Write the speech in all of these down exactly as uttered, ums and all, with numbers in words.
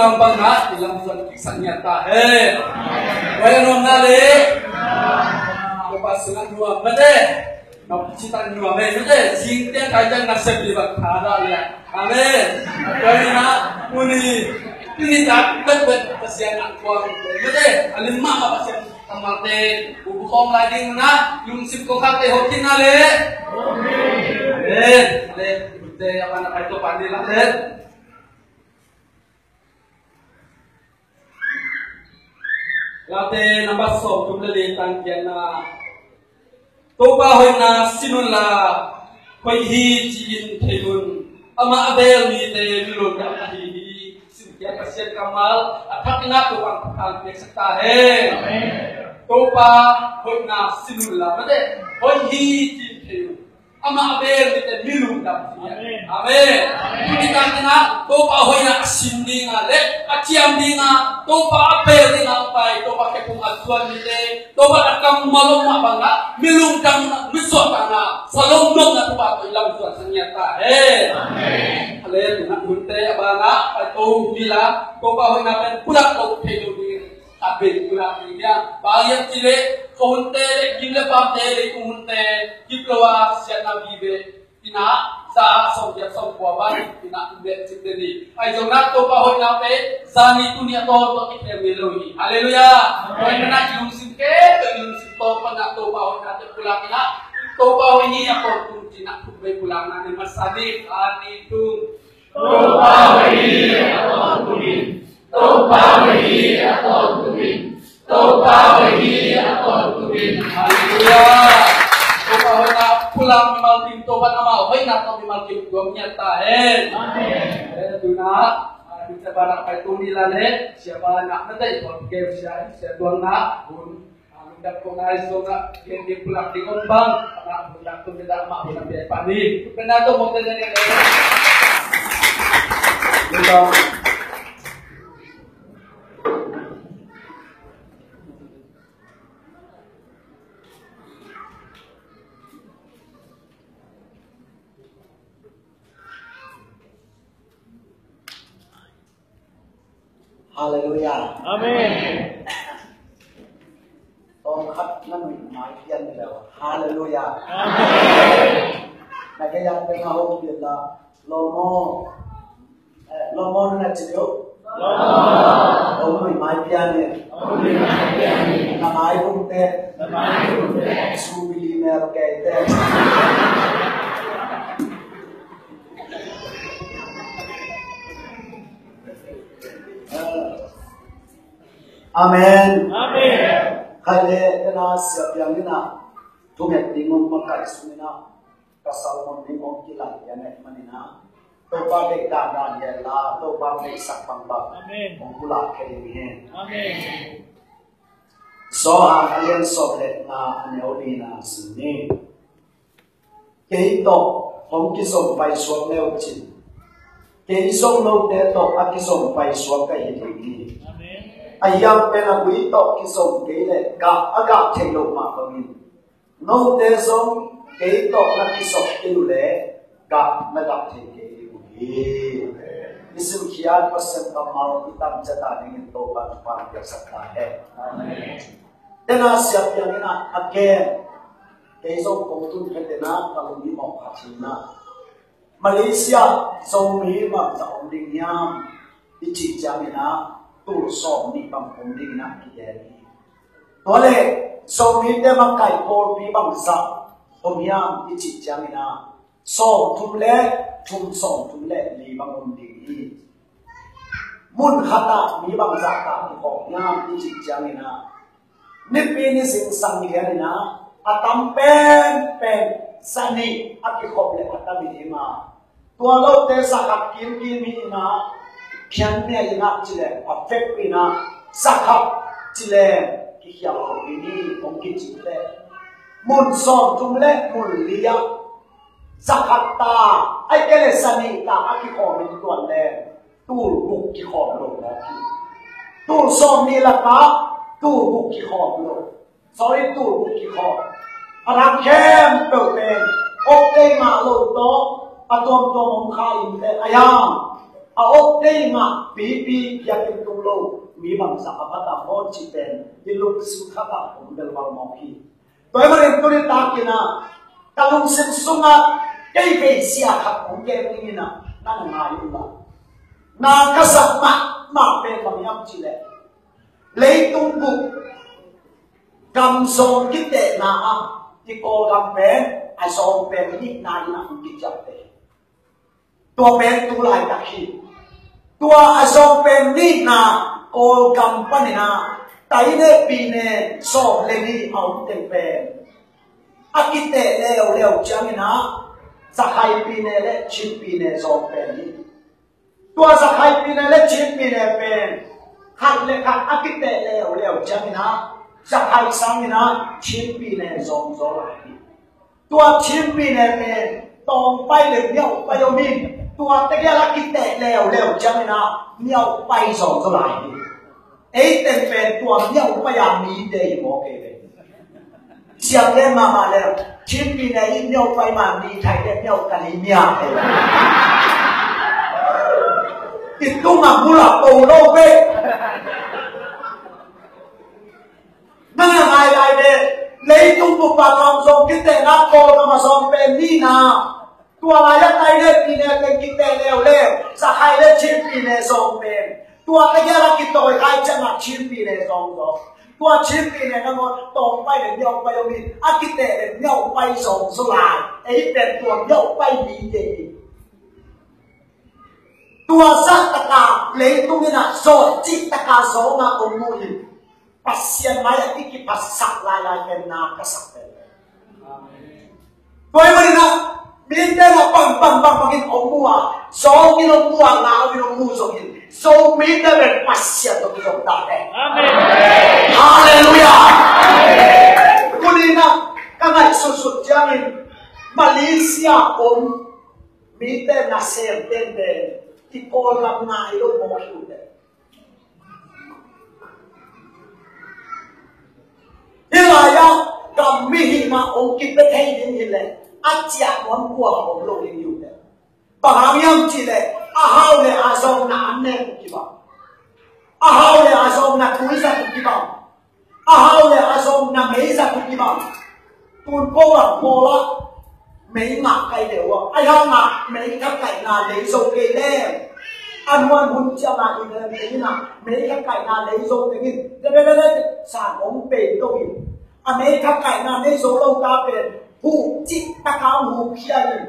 Bang bang na i lam zuan kik sak ngiat ta hen. Wai nuam na le. Ko pa sunga nuam mate. Nop ci tan nuam hen mate. Sing tiang kai tiang na sep di bak tha da le. Amen. Wai na muni. Tuni tak bet bet Pasian nak kuang mate. Alim mama Pasian kammal te. Bubu kong lai ding na. Lungsim kong khat te hotin na le. Amen. Le. Te apa nak kai to pan di la le. Late nambat sawm thum le li tang giatna. Topa hoihna sin un la, hoih hi ci-in thei un. Amah a beel mite milung dam ahi hi. Simkhiat Pasian kammal a thak inah Topa thupha piaksak ta hen. Topa hoihna sin un la, mate hoih hi ci-in thei un. Amah a beel mite milung dam hi. Amen. Amen. Tuni takin ah Topa hoihna a sin ding a le a ciam ding a Topa a beel ding a pai Topa khe kung a zuan mite Topa a kammal om mah bang a milung dam na misuak bang a salom dong na Topa tawh i lam zuan sang ngiat ta hen. Amen. Hallelujah. Hunte a bang a pai to mila Topa hoihna pen pulak to thei lo ding. A pen pulak ding hiam? Bang hiam cih leh ka hunte le gim le pamte le kung hunte gim lo a siatna vive. Ina sa sawm giat sawm kua bang ina mek cik te ni. Ai zong na Topa hoihna pe zani tuni a tawl tua kithem ngei lo hi. Halleluiah. Hoihna na i lungsim ke i lungsim tawl pan na Topa hoihna te pulak ina Topa hoih ni a tawl tung cina thum bei pulak na ne masa ni. Ani tung. Topa hoih hi a tawntung in. Topa hoih hi a tawntung in. Topa hoih hi a tawntung in. Halleluiah. Topa hoihna pulak mimal ding Topa amah hoihna tawh mimal kim tuam ngiat ta hen. Amen. Eh, tuna, ah, kita barak pai tuni la le, siapa nak nanti tuan game sia, sia tuan nak, hun. Lungdam ko ngai zong ah, gen ding pulak ding om bang, amah hun dak tung ding dah amah hun a piak pan ni. Bena to mok ding ding. Lungdam. Halleluiah. Amen. Tawm khat na nuih mai pian ni lo. Halleluiah. Amen. Na ke yang pe na hong pian la. Lomo. Eh, lomo na ci lo. Lomo. Hong nuih mai pian ni. Hong nuih mai pian ni. Na mai hong te. Na mai hong te. Su bili mel ke te. Amen. Amen. Khai le tena sia piang ina thunget ding om makaih sung ina ka salmon ding om kilang ia nek manina Topa dek dan dan ia la Topa dek sak bang bang. Amen. Om pula khe ding hen. Amen. Johan a lian sawm le nga a neu li na sin ni. Kei tawh hong kizom paisuak leu cin kei zong note tawh a kizom paisuak ka hi ding hi. Amen. A hiang pen a gui tawh kizom kei le gah a gah theih loh mah bangin note zong kei tawh na kizom kei uh le gah na gah thei kei ding uh hi. I simkhiat Pasian kammal i tam ciat a dingin Topa thupha piaksak ta hen. Amen. Tena sia piang ina a gen kei zong kong tun khe tena ka lung i mawk khat hi na. Malaysia Zomi bangzah om ding hiam i cih ciangin ah tul sawm nih bang om ding in ah kigen hi. Tua le Zomite makaih pawlpi bangzah om hiam i cih ciangin ah sawm thum le thum sawm thum le li bang om ding hi. Mun khatah mi bangzah ta kikhawm hiam i cih ciangin ah Nipi ni zingsang lian in ah a tam penpen za nih a kikhop le a tam hi ding a, tua lote za khat kimkim hi in ah, khian mia in ah ci leng a vek in ah za khat ci leng kikhial lo ding hi hong kici le mun sawm thum le mun li ah za khat ta a, ai ke le za nih ta a kikhawm in tuan leng tul guk kikhawm lo mawk hi. Tul sawm nih lakah tul guk kikhawm lo. Sorry, tul guk kikhawm. A rak khempeuh pen awk tei ngah lo tawh a tuamtuam om kha in teh a hiam. A awk tei mah pipi, biakinn tung lo mi bangzah a phat a maw cih pen i lungsim khatah om bel bang mawk hi. Tua ahih manin tuni takin ah ka lungsim sungah kei veisia khat hong gen dingin ah na na ngai un la. Na ka sak mahmah pen bang hiam cih leh leitung bup gam zawng kitehna ah i Kawlgam pen a zawng pen nihna in ah hong kiciamteh hi. Tua pen tu laitak hi. Tua a zawng pen nihna Kawlgam panin ah Taineh Pine sawm le nih a om teng pen a kiteh leuleu ciangin ah Zakhai Pine le Chin Pine zawng pen hi. Tua Zakhai Pine le Chin Pine pen khat le khat a kiteh leuleu ciangin ah Zakhai sangin ah Chin Pine zawng zaw lai hi. Tua Chin Pine pen Tawngpai le Miaupai om in, tua tegel a kiteh leuleu ciangin ah Miaupai zawng zaw lai hi. Ei teng pen tua Miaupai a mite hi maw kei ve. Siam le mahmah le Chin Pine in Miaupai ma mi thai le Miau ka ni mia kei ve. I tung a bul a po lo ve. Nang a ngai lai ve, leitung bup a gam zawng kitehna Kawlgam a zawng pen nihna. Tua lai-ah Taineh Pine teng kiteh leuleu, Zakhai le Chin Pine zawng pen. Tua tegel a kitawi khai ciangah Chin Pine zawng zaw. Tua Chin Pine nangawn Tawngpai le Miaupai om in, a kiteh le Miaupai zawng zaw lai. Ei pen tua Miaupai mite hi. Tua zah taka leitung in ah zawh cih taka zawng a om mu hi. Pasian mai-ah i kiphatsak lailai pen na ka sak pen. Tua ahih manin ah mite na bang bang bang bangin om mu a, zawngin om mu a, ngau in om mu zongin, Zomite pen Pasian tawh kizom ta hen. Halleluiah. Tuni in ah ka ngaihsutsut ciangin Malaysia om mite nasem tengte i Kawlgam ngai lo mawk hi uh teh. Hih lai-ah gam mihing ah hong kipia thei ding hi leh a ciah nuam kua om lo ding hi uh teh. Bang hang hiam cih leh a hau le a zawng na an nek uh kibang. A hau le a zawng na tui zat uh kibang. A hau le a zawng na mei zat uh kibang. Tun ko bang pawl ah mei ngah kai deuh ah, a hau ngah mei kha kaihna lei zo kei leh a nuan hun ciangah i mel tengin ah mei kha kaihna lei zo tengin le le le le san hong pei to in a mei kha kaihna nei zo lo ta pen huh cih taka huh khia in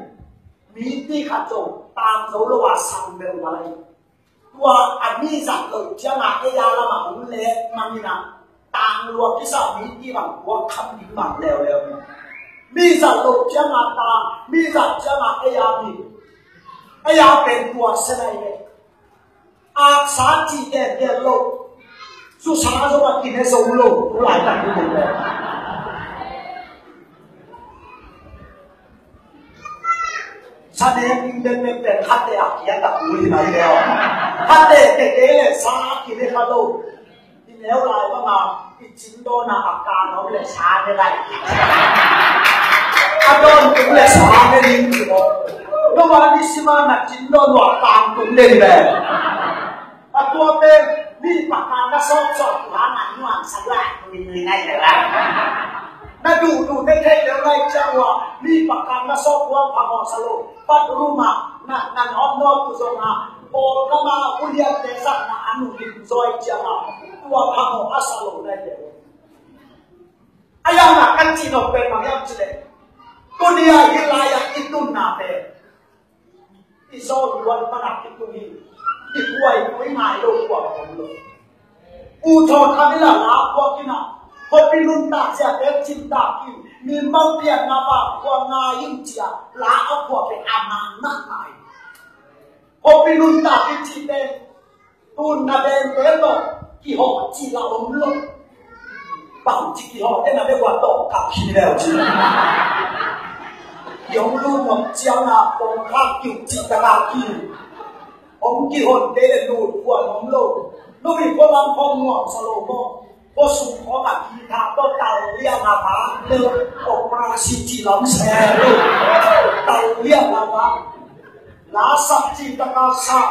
mi ti khat zo tang zo lo a sang bel ma lai. Tua a mi zat loh ciangah ei a lamah hong let mangin ah tang lua kisa mi ti bang tua kham ding bang leuleu. Mi zat loh ciangah tang, mi zat ciangah ei a mi. Ei a pen tua senai le aksa cih den den lo. Susa zong a kine zo lo tu laitak ding le. Sa ne ding den den den khate a kia tak uli mai leo. Khate te te le sa a kine kha lo. I neu lai bang a i cin dawn a a ka nau le sa ne lai. A dawn tung le sa ne ding ci lo. No ma ni si ma na cin dawn wa kang tung den le. A tua pen mi pakan na sawk sawk tu hang a nuam sa lai tu in ngai le lai. Na duh duh thei thei leu lai ciang ua mi pakan na sawk ua phamawh sa lo. Bathroom ah na na nawt nawt tu zong a Kawlgam a uliante zat na a nu lim zawi ciang a tua phamawh a sa lo lai le. A yang a kan cih nawk pen bang hiam cih leh tuni a hih lai-ah i tunna pen i zawl luat panak i tung hi. I kuai kuai ngai lo kuai om lo. U thaw tham i la la kuak in a khuapi nuntak sia tek cin tak in mi mang pian na ba kuak ngai in cia la a kuak pe a nang nak ngai. Khuapi nuntak i ci pen Tun na dengte tawh kihawh cih la om lo. Bang ci kihawh te na deng ua tawh kap hi leu ci. Yong lu ngom ciang na kong kak kiu cih ta kak kiu. Om kihawh te le lu kuan om lo. Lu i ko lam kong nuam sa lo mo. Ko sung ko ma ki tha to tal liang a ba. Lu operasi ci lam se lu. Tal liang a ba. La sak ci ta ka sa.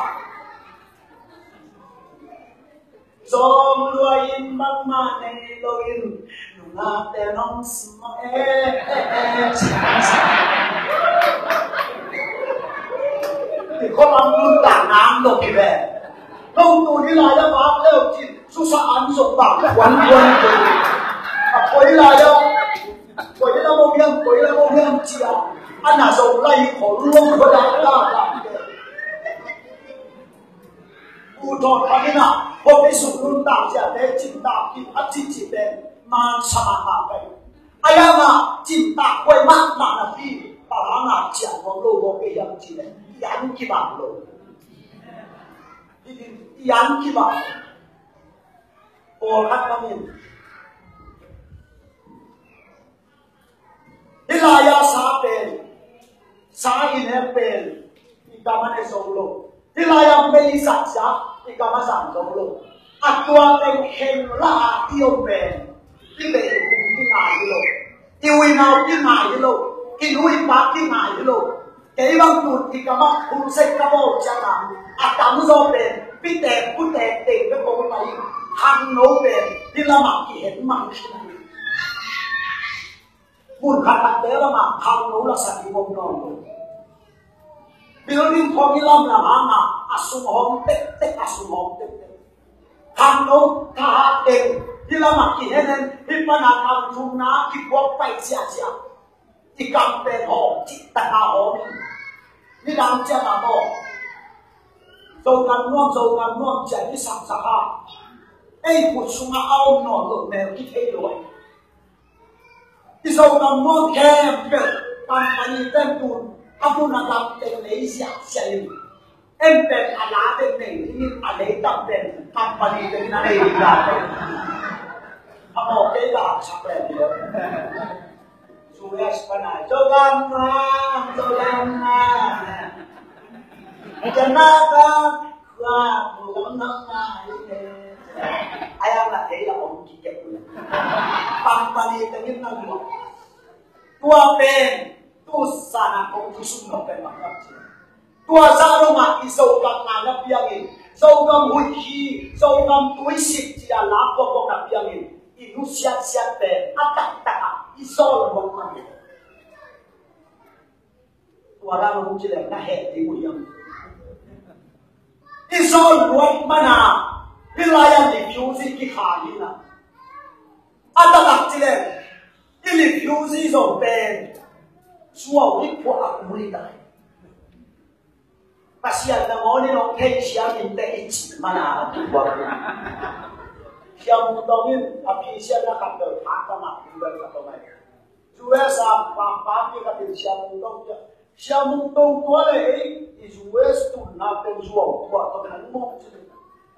Zong lua in bangmah nei lo in, nungakte nong sim mah e. Ti khawm ang nuntak nang lo ki ve. Nong tu ni lai a vak leu cin, susa an zong vak kuan kuan kuan. A koi lai a, koi la mo hiam, koi la mo hiam cia. Ana zong lai khol lo khol da da da. Pu Thawt Thang in ah, khuapi sung nuntak ciate cimtak kik a cici pen man sa mahmah pai. A yang ah cimtak huai mahmah napi, palhang ah ciah nuam lo maw kei hiam cih leh i an kibang lo. I an kibang lo. Pawlkhat bangin hih lai-a sa pen, sa i nek pen i kam a ne zo lo. Hih lai-a mei zat zat i kam a zang zo lo. A tua teng khen la a i om pen i bei i hum ki ngai hi lo. I uinau ki ngai hi lo. I nu i pa ki ngai hi lo. Kei bang tun i kam a crusade ka bawl ciang a, a tamzaw pen pitek putek teng ka kong pai in, khangno pen hih lamah kihen mang khin a hi. Mun khat khatte lamah khangno lasak i bom nawn lo. Building khawng i lamlam hangah a sung hawm tektek, a sung hawm tektek. Khangno thahat teng hih lamah kihen hen, hih pana khang thumna kikuak pai ziahziah. I kam pen hawm cih taka hawm in. Midang ciangah maw, Zogam nuam, Zogam nuam ciah i saksak a, ei khut sungah a om nawn loh mel kithei lo. I Zogam nuam khempeuh company ten tun a mun a gam teng lei ziahziah in. En pen a la pen nei dingin a lei tam pen company tengin a nei ding la pen. A mawk kei la sak leh ni lo. U S pana Zogam nuam, Zogam nuam. Janata, Zogam nuam. Ai ang la thei la om kikep. Company tengin na nuam. Tua pen tu sana kong tu sum lo pen bang lam ci. Tua zah lo mah i Zogam ngai na piangin, Zogam huih hi, Zogam tuisik ci a lak kong kong na piangin, i nusiatsiat pen a taktak ah i zawl lo mah hi. Tua dan hong ci leng na heh ding uh hiam? I zawl luat mana hih lai-ah refugee kikhai hi na. A taktak ci leng i refugee zong pen zuau i phuah a kul hi ta hi. Pasian nangawn in hong thei siam in teh i cih mana a kituak hi. Siam Mung Tong in a phisiatna khat bel pha ka ngah ding bel ka tong ai. U S a pangpang kikhat in Siam Mung Tong kha. Siam Mung Tong tua le ei i U S tunna pen zuau tua tawh nan mawh ci.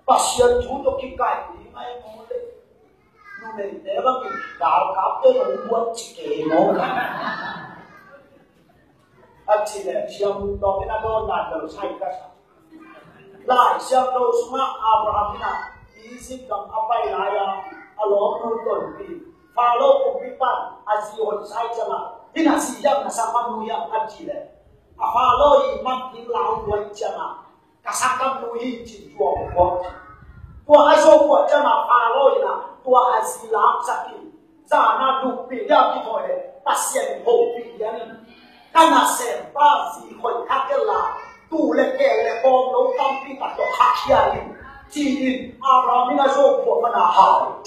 Pasian thu tawh kikaih ding ai maw le. Numeite bangin galkapte nong buat ci kei maw. A ci le Siam Mung Tong in a dawn nai lo sai ka sa. Lai Siangtho sungah Abraham in a Egypt gam a pai lai-a a lawmnu tonpih Pharaoh kumpipa'n a zi hon sai ciangah, hih na zi hiam na sanggamnu hiam a ci leh, a Pharaoh i mat ding lau luat ciangah ka sanggamnu hi ci zuau phuak ci. Tua a zuau phuak ciangah Pharaoh in a tua a zi laksak in, zan a lukpih liau kithawi leh Pasian in hopih lian in, ka nasempa zi khoih kha kei la, tuu le keel le kawm lo tampi tak tawh kha khia in, ci-in Abraham in a zuau phuak man a hau.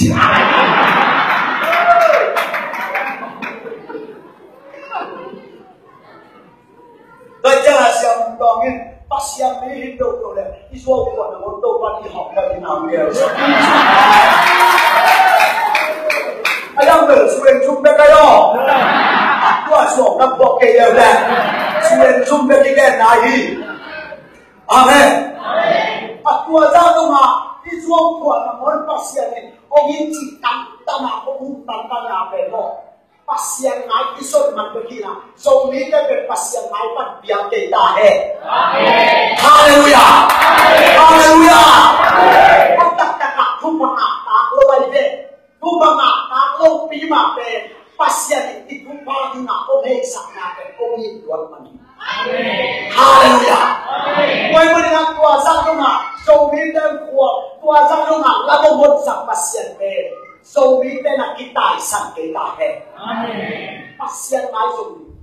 Tua ciangah Siam Mung Tong in Pasian mi hi doh doh leh i zuau phuak nangawn Topa'n i hauh pai ding a ngel. A yang bel suen sum bek a yaw. A tua zuau na phuak kei leh suen sum bek i genna hi. Amen. A tua zah dongah i zuau phuak nangawn Pasian in hong i cih tamtam a, hong hum tamtam na pen maw. Pasian ngai i son man bek hi na, Zomite pen Pasian ngai pan piang kei ta hen. Amen. Halleluiah. Amen. Halleluiah. Amen. Tua taktak ah thupha ngah tak lo ai ve. Thupha ngah tak lopi mah pen Pasian in i thupha dingah hong heisakna pen hong it luat man hi. Halleluiah. Tua ahih manin ah tua zah dongah Zomite khua, tua zah dongah la honsak Pasian pen Zomite na kitaisan kei ta hen. Amen. Pasian maizum.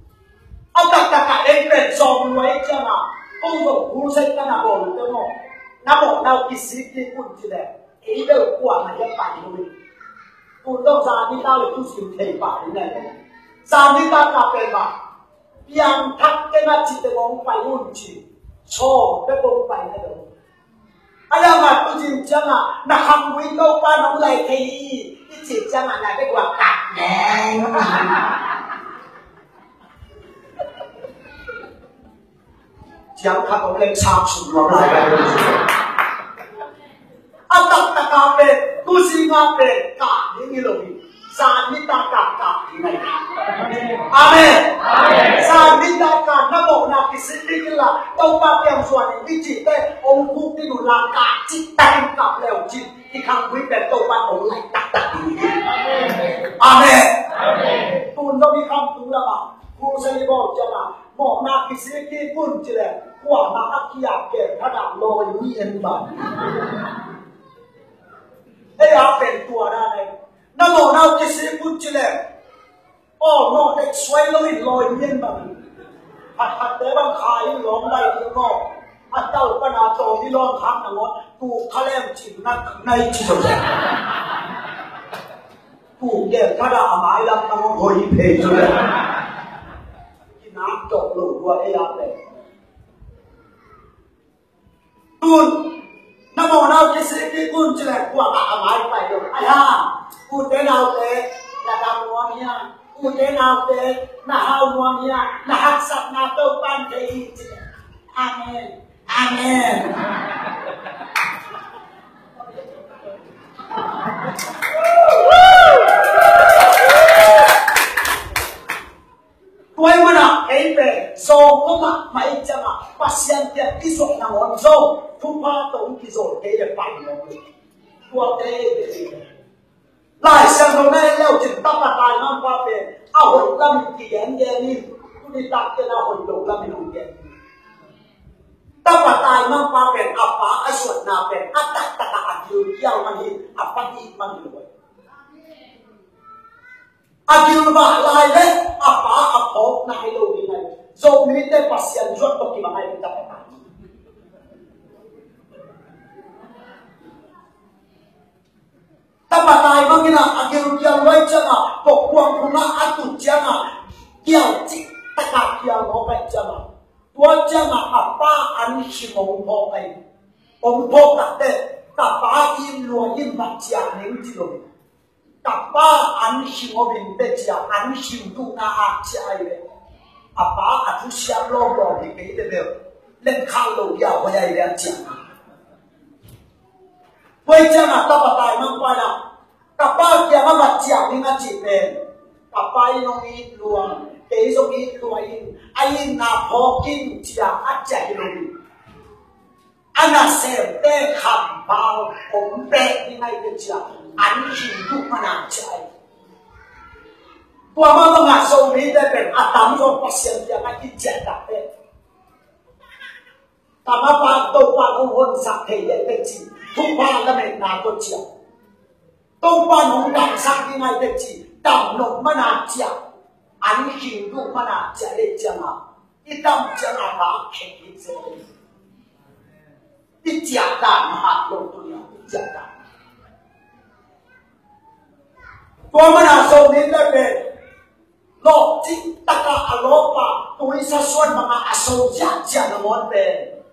A taktak a ei pen sawm lua i ciang a, kong zong crusade ka na bawl uh teng aw, na mawhna uh kisik kik un ci leh, ei bel kuamah hiam pai lo hi. Tun zong zan nitak le tuzing thei pah ding hi. Zan nitak ka pen mah piangthak kei na ci teng hong pai un ci. Sawm bek hong pai na lo. A ya mah tuzing ciang a na khanggui Topa nong lai thei hi i cih ciang a na bek guak kak neng. Ciang khat hong leng sak sum nuam lai ka hi. A taktak a pen tuzing a pen kah ding hi lo hi. Zan nitak a kah ding hi. Amen. Amen. Zan nitak a na mawhna kisik kik in la, Topa kiang zuan in i cihte hong khuk ding uh la, kah cik takin kap le uh cin, i khanggui pen Topa hong lai taktak ding hi. Amen. Amen. Tun zong i khamtung lam ah crusade i bawl ciang a, mawhna kisik kik un ci leh kuamah a kiak kei khat ah lawi mi en bang. Ei a pen tua dan ei. Na mawhna uh kisik un ci leh, aw, mawh dek suai lo in lawi mi en bang. Khatkhatte bang kha in lawm bai ding maw. A tau pan a tawm i lawm khak nangawn tuk kha lem cin nak nai ci zo. Tuk gel khat ah a mailam nangawn hoi phei zo. Kinak dok lo lua ei a pen. Tun na mawhna uh kisik kik un ci leh kuamah a mai pai lo. Ai ha, ute naute, na dam nuam hia? Ute naute, na hau nuam hia? Na haksatna Topa'n thei hi ci leh. Amen. Amen. Tua ahih manin ei pen sawm khawm mahmah i hih ciangin Pasian kiang i zuat nangawn zong thupha tawh hong kizawl kei leh pai nuam lo. Tuate ei pen Lai Siangtho na en le uh cin tapa taimangpa pen a hoih lamin kigengen in, tuni takin a hoih lo lamin hong gen. Tapa taimangpa pen a pa a suahna pen a taktak a a gilkial man hi, a pa it man hi lo. A gilvah lai leh a pa a phawk nai lo ding hi. Zomite Pasian zuat tawh kibang hi tapa taimang. Tapa taimang in a gilkial lua i hih ciangin pawlkhat phungah a tut ciangin kial cik takin kial mawk ahih ciangin, tua ciangin a pa an hing hong phawk hi. Hong phawk takteh tapa it lua in, va ciah ning ci lo. Tapa an hing om in teh ciah, an hing duhna a ciah hi leh, a pa a thusiam lawmlawm hi kei leh bel lengkhal lo hi a, hoih hi leh a ciah. Tua ahih ciangin tapa taimangpa in a, ka pa kiangah va ciah ning a cih pen, ka pa in hong it lua, kei zong it lua in, a itna phawk in ci-a a ciah hi lo hi. A nasemte khampau hong pek ding hi teh ciah, an hing duh man a ciah hi. Tua mah bangin Zomite pen a tamzaw Pasian kiangah i ciah takteh, ka mapa Topa'n hong honsak thei leh teh ci, thupha lametna tawh ciah. Topa'n hong damsak ding hi teh ci, dam nop man a ciah. An hing duh man a ciah leh ciangin, i dam ciangin a vak khe kik zel. I ciah dan mah hat lo tuni-a, i ciah dan. Tua manin Zomite pen lawhcing takin a lawp a, tuisa suan bangin a so ziahziah nangawn pen,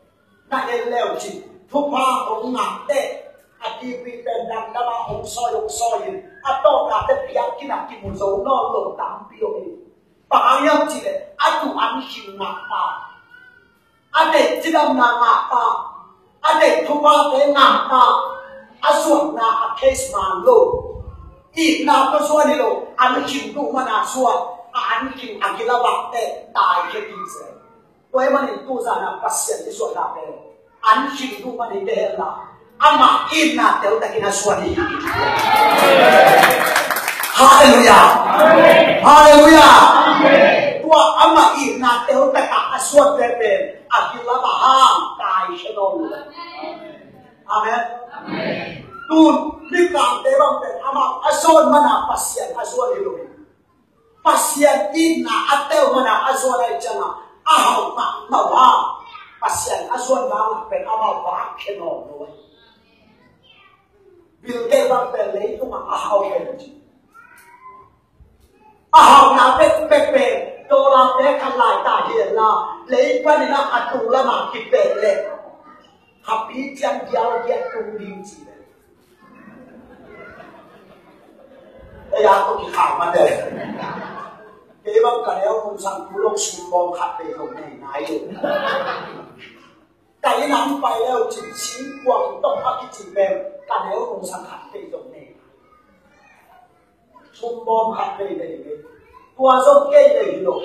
na en le uh cin, thupha hong ngah teh, a kipi pen damdam a hong sawi, hong sawi in, a tawpna teh biakinn ah kimu zo nawn lo tampi om hi. Bang hang hiam cih leh a duh an hing ngah ta, a deih cidamna ngah ta, a deih thuphate ngah ta, a zuatna a case man lo. Itna tawh zuan hi lo, an hing duh man a zuat, a an hing a gil a vak teh tai khe kik zel. Tua ahih manin tuzan a Pasian i suahna pen an hing duh man hi kei hen la, amah itna teltakin a suan hi. Halleluiah. Halleluiah. Tua amah itna teltakin a suan pen a gil a va hang tai khe nawn lo. Amen. Tun a suan bang a pen amau bang khen aw lo. Bill Gates bang pen leitungah a hau pen ci. A hauna pekpek pen dollar te khat lai ta hi la, lei panin a tung lamah kipeh leh khapi ciang gial giat tung ding ci le. Ei a ko kikhau mate. Kei bang ka neu hong sang tu lok sum bawm khat pei lo nei nai lo. Ka inn ah pai leu cin singkuang tawh a kici pen ka neu hong sang khat pei lo nei nai. Sum bawm khat vei vei vei. Tua zong kei vei hi lo.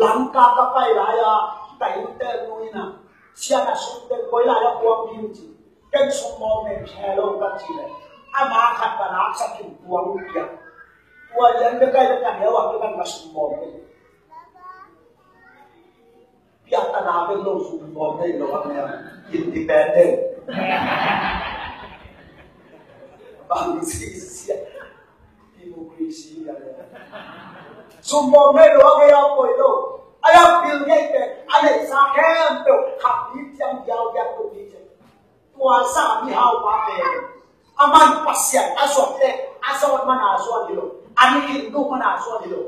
Langka ka pai lai a, ka innte nu in a, sia na sum pen koi lai a kuang ding ci. Ken sum bawm pen khe lo ka ci le. Ama khat pa lak sa kin kuang pia. Tua lian bek kai bek ka neu a bek kan ka sum bawm pen. Piak ka na bek lo sum bawm nei lo a neu. Independent. Bang si sia. Democracy ka le. Sum bawm nei lo a ngei a poi lo. A ya pil ngei te a neihsa khempeuh khat ni ciang giau giat tuk ni ciang. Tua sa mihau pa pen a man Pasian a suan te a suan man a suan hi lo. A ni in tu man a suan hi lo.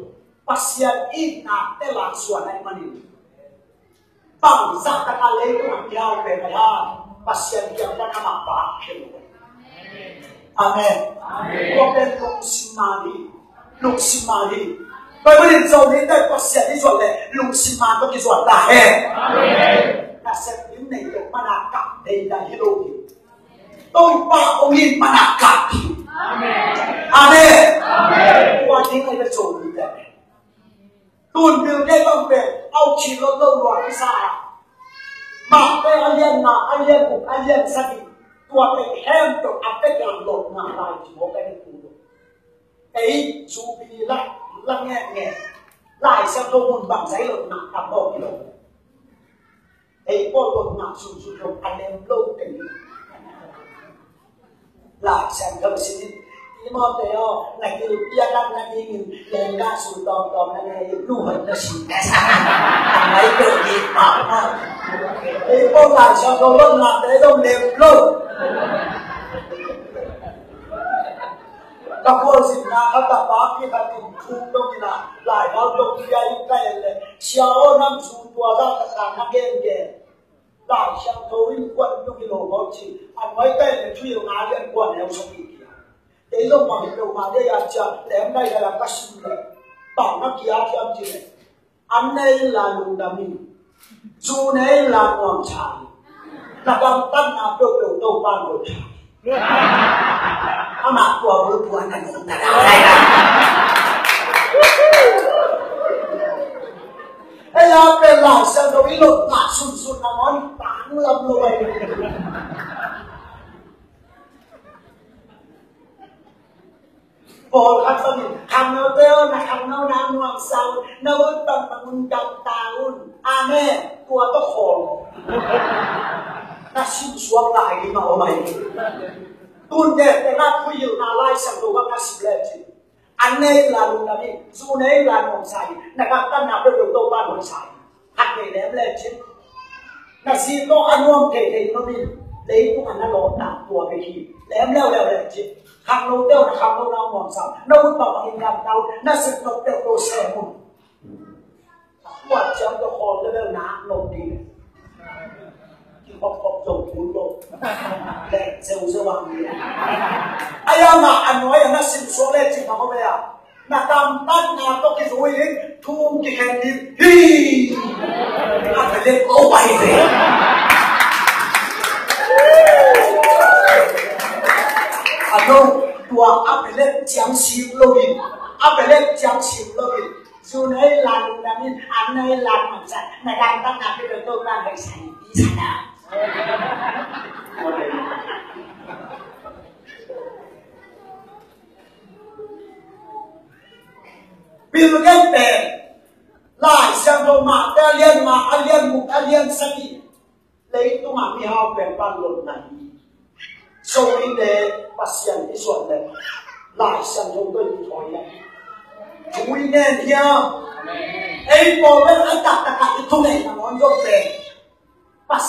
Pasian in na te la suan a i man in. Bangzah tak a leitung a piau pen a hi a, Pasian kiang pan amah bak khin. Amen. Amen. Tua pen lungsim man hi. Lungsim man hi. Bible in Zomi te Pasian i zuat le lungsim man tawh kizuat ta hen. Amen. Nasep ding nei lo man a kap dei ta hi lo hi. Topa hong it man a kap hi. Amen. Amen. Amen. Tua ding a i ka Zomi te. Tun bil kei bang pen au ci lo lo lua kisa. Mate a lian na, a lian guk, a lian sagih. Tua pen hem pen a pek a lot na lai ci mo ka ni ku lo. Ei, Jubilee la, la nge nge. Lai Siangtho mun bang zai lot na, tam lo ki lo. Ei, Paul lo na, sun sun lo, a lem lo te ni. Lai Siangtho sin in, Timoteo, na gil piak na dingin, lengga su tawmtawm na nei, lu hon na si. Ang ai peuh ni, ma, ma. Ei, Paul Lai Siangtho lo na te dong lem lo. Ka Paul sin na ka ta pa ki ka tum tum dong ina, lai dau dong pia in ka en le, sia o nam su tua za ka sa na gen gen. Lai Siangtho in kuan tuk hi lo maw ci. A nuai ka en le Thuhilh nga lian kua neu sawm i kia. Kei zong mah hi lo mah dei a cia lem nai lai a ka sim le. Bang na kia thiam ci le. An nei in la lungdam in. Zu nei in la nuamsa in. Na gamtatna peuhpeuh Topa nuamsa in. Amah tua bulphuh a na nuamta lai lai. Ei a pen Lai Siangtho i lotna sunsun nangawn tanglam lo ai. Pawlkhat panin khangnote aw, na khangno na nuamsa un, na ut bangmah un gamta un. Amen. Tua tawh khawl. Na simsuak lai ding a om ai. Tunte tengah Thuhilhna Lai Siangtho bang na sim lecin. An nei in la lungdam in, zu nei in la nuamsa in, na gamtatna peuhpeuh Topa nuamsa in. Khat nei lem lecin. Na zi tawh a nuam theithei nuam in, leitung a na lawhna tua bek hi. Lem leuleu lecin. Khangnote aw, na khangno na nuamsa un, na ut bangmah in gamta un, na sep nop peuhpeuh sem un. Tua ciang tua khawl level nak nop ding. Kikhopkhop zong tun lo. Leh zeuzeu ang ding. Ai a mah a nuai a na simsuak lecin bang om ei a. Na gamtatna tawh kizui in thum kikhen ding hi. A pelek ko pai ve. A no tua a pelek ciang sim lo in. A pelek ciang sim lo in. Zu nei la lungdam in, an nei la nuamsa, na gamtatna peuhpeuh Topa nuamsa in, i sa na. Bill Gates pen Lai Siangtho Mate a lian nga, a lian guk, a lian sagih. Leitungah mihau pen pan lotna hi. Sawite Pasian i suan le Lai Siangtho tawh i thawi le thu i ngen hiam? Ei pawl bel a taktakah i thuneihna ngawn zong pen Pasian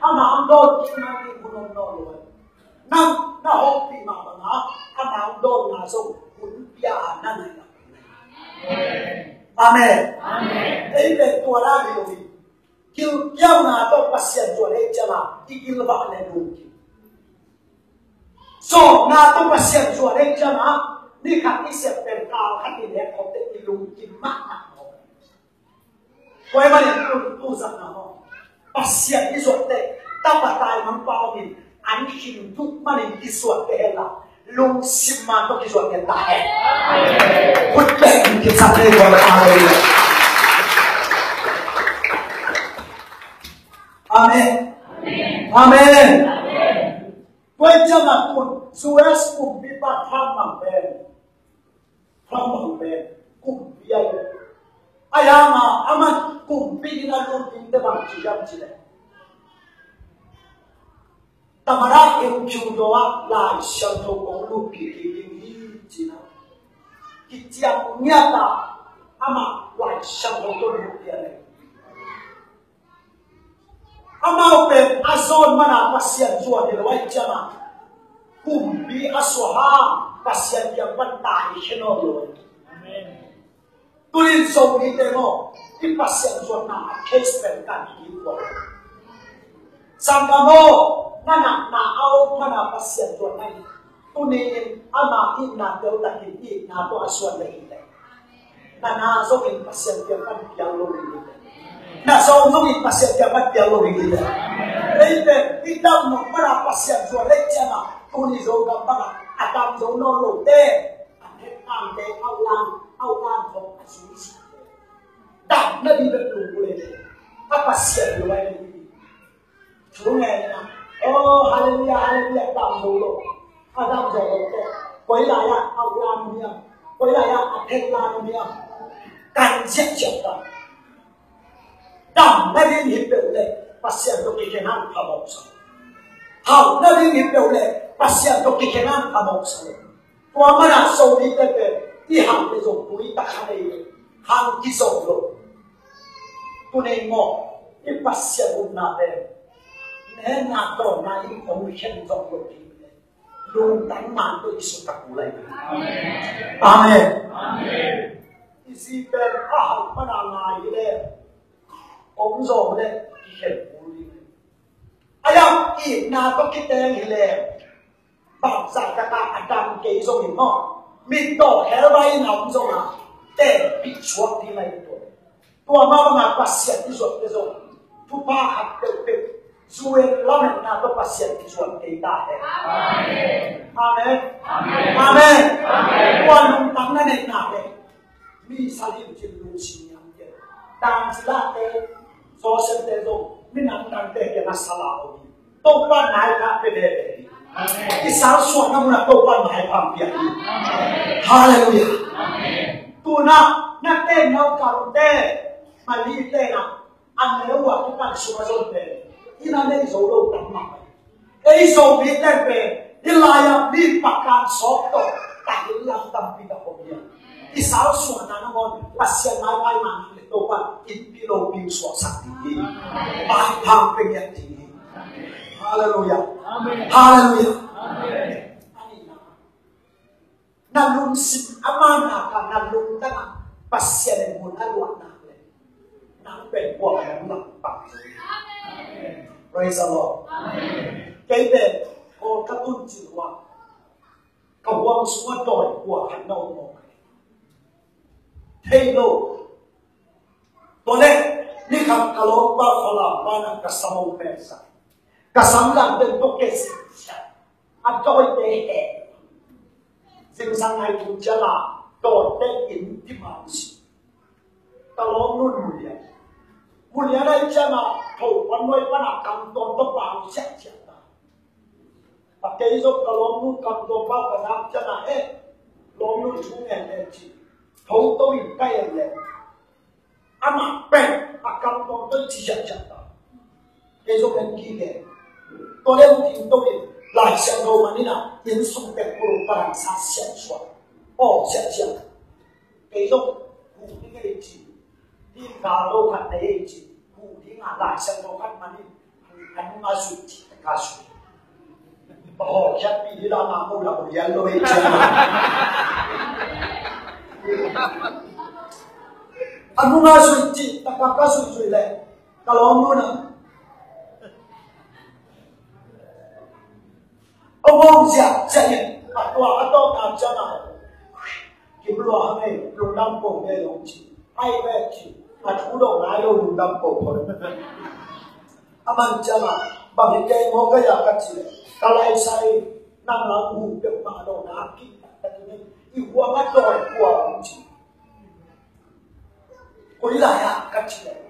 Amah hong dawn kik nading hun om nawn lo. Nang na hopih mah bangin amah hong dawnna zong hun pia a na nai lo. Amen. Amen. Ei pen tua la hi lo hi. Gilkialna tawh Pasian zuan ei ciangin i gilvah le lungkim. Sawmna tawh Pasian zuan ei ciangin ni khat i sep pen kal khat i nek khop teh i lungkim mahmah mawk. Tua ahih manin tu, tu zatna maw, Pasian i zuat teh tapa taimangpa om in, an khin tuk manin i zuat teh hen la, lungsim man tawh i zuat teh ta hen. Khut beng in kisa teh ko. Halleluiah. Amen. Amen. Tua ahih ciangin tun U S kumpipa Trump bang pen, Trump bang pen kumpi ahi. Ahi hangin aman kumpi dingin a lut ding teh bang ci hiam cih leh, Samaria in Jew dawh ah Lai Siangtho kong luhpih kik ding hi, ci-in ah kiciam ngiat a, amah Lai Siangtho tawh luhpih a leh, amau pen a zawn man a Pasian zuan hi lo ahih ciangin, kumpi a suah hang Pasian kiang pan tai khia nawn lo. Amen. Tuni-in Zomite maw, i Pasian zuanna a case pen kan hi kua. Sanggam aw, na natna a om man a Pasian zuanna hi. Tuni-in ama itna tel takin i itna tawh a suan leh hi leh, na na zongin Pasian kiang pan pial lo hi leh, na zong zongin Pasian kiang pan pial lo hi leh, eite i dam nop man a Pasian zuan leh ciangin, tuni Zogam bangin a dam zo nawn lote, a thek angte, a ulan, a ulan khawng a zui si. Dam na ding bek lungput leh, a Pasian lo ai ding. Thu ngen na. Oh, hallelujah, hallelujah, dam zo lo. A dam zo lo te. Koi lai-ah a ulan om hiam? Koi lai-ah a thek lan om hiam? Kan ziahziah ta. Dam na ding hi peuh leh Pasian tawh kikhen hang phamawh sa. Hau na ding hi peuh leh Pasian tawh kikhen hang phamawh sa. Tua man a Zomite pen i hang leh zong tui tak kha lei leh hang kizom lo. Tuni maw, i Pasian upna pen nehna dawnna in hong khen zom lo ding leh, lungtang man tawh i sutak uh lai. Amen. Amen. I zi pen a hau man a ngai hi leh, om zawh leh kikhen kul ding. A yam itna tawh kiteng hi leh, bangzah tak a a dam kei zongin maw, mit tawh khelbai in a om zong a, tenpih suak ding lai tua. Tua mah bangin Pasian i zuante zong thupha khat peuhpeuh, zu-en lametna tawh Pasian i zuan kei ta hen. Amen. Amen. Amen. Tua lungtang na neih nak leh, mi sa limcin lungsim ngiat kei. Dangcilahte, Joseph-te zong minam dangte kiangah sa la uh hi. Topa'n maipha pia veve hi. I salsuahna munah Topa'n maipha pia hi. Halleluiah. Tu-in ah na teng nau kamte, Mari teng ah, a neu a kipan sung a zonte, i na nei zo lo tak mah. Ei Zomite pen hih lai-ah mi pakan sawk tawh, tahin lam tampi tak om hi a. I salsuahna nangawn Pasian maipha i man le Topa'n innpi lopi suaksak ding hi. Maipha pia ngiat ding hi. Halleluiah. Amen. Halleluiah. Amen. A nihna, na lungsim a manna ka na lungtang a Pasian in mun a luah nak leh, nang pen kua ka nang lam pang. Praise the Lord. Kei pen Kawl ka tun cil uh a, ka huang sungah dawi kua khat na om mawk. Thei lo. Tua leh ni khat ka lawmpa Falam pa na ka sam hong peksak. Ka sam lam pen tua kei si. A dawite he. Zingsang nai tung ciang a dawite in dimang si. Ka lawmnu'n mu lian. Mu lian ahih ciangin a tho pan nuai pan a kam tuam tua pau siahsiah ta. A kei zong ka lawmnu kam tuam pa ka zak ciangin a, eh, lawmnu thu ngen ngen ci. Tho to in ka en leh, amah pen a kam tuam to in ci siahsiah ta. Kei zong en kik e. Tua leh hong ding to in Lai Siangtho man in a, inn sung pen kulung palang sa siahsuah. Aw, siahsiah. Kei zong huh ding ei ci. Ding gal lo khat nei ei ci. Huh ding a Lai Siangtho khat man in, a nung a zui ci, ka zui. Aw, khiatpi ding la, ma ko la ko lian lo ei ci. A nung a zui ci, taka ka zui zui leh, ka lawmnu na. Hong hong ziahziah in, a tua a tawpna ciangin a, kim lua hang ei, lungdam ko ngei lo ci. Ai ve ci, a thu dawh nai lo, lungdam ko ko. A man ciangin a, bang hi kei maw ka ya ka ci leh, ka lai sai, nang lam hu peuhmah lo na, kim tak tak in, i huang a dawi kua om ci. Koi lai-ah ka ci leh,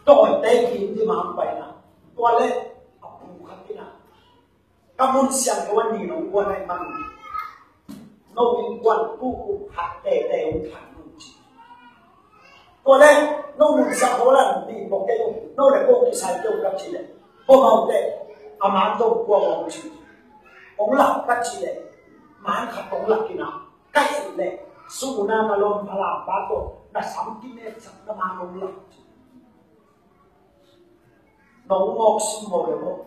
dawite kim dimang pai na. Tua leh a pu khat in a, ka mun siangtho a ni nong guan ahih man, no innkuan pu kum khat teitei hong phan un ci. Tua leh no mun siangtho a ni pawh kei un, no leh ko kisai kei un ka ci leh, ko mau teh, A man zong kua hong ci. Hong lak ka ci leh, man khat hong lak in a, ka et leh, sung un a na lawm Falam pa tawh na sam kimetsak na man hong lak ci. Nong mawk sim mawk le mawk.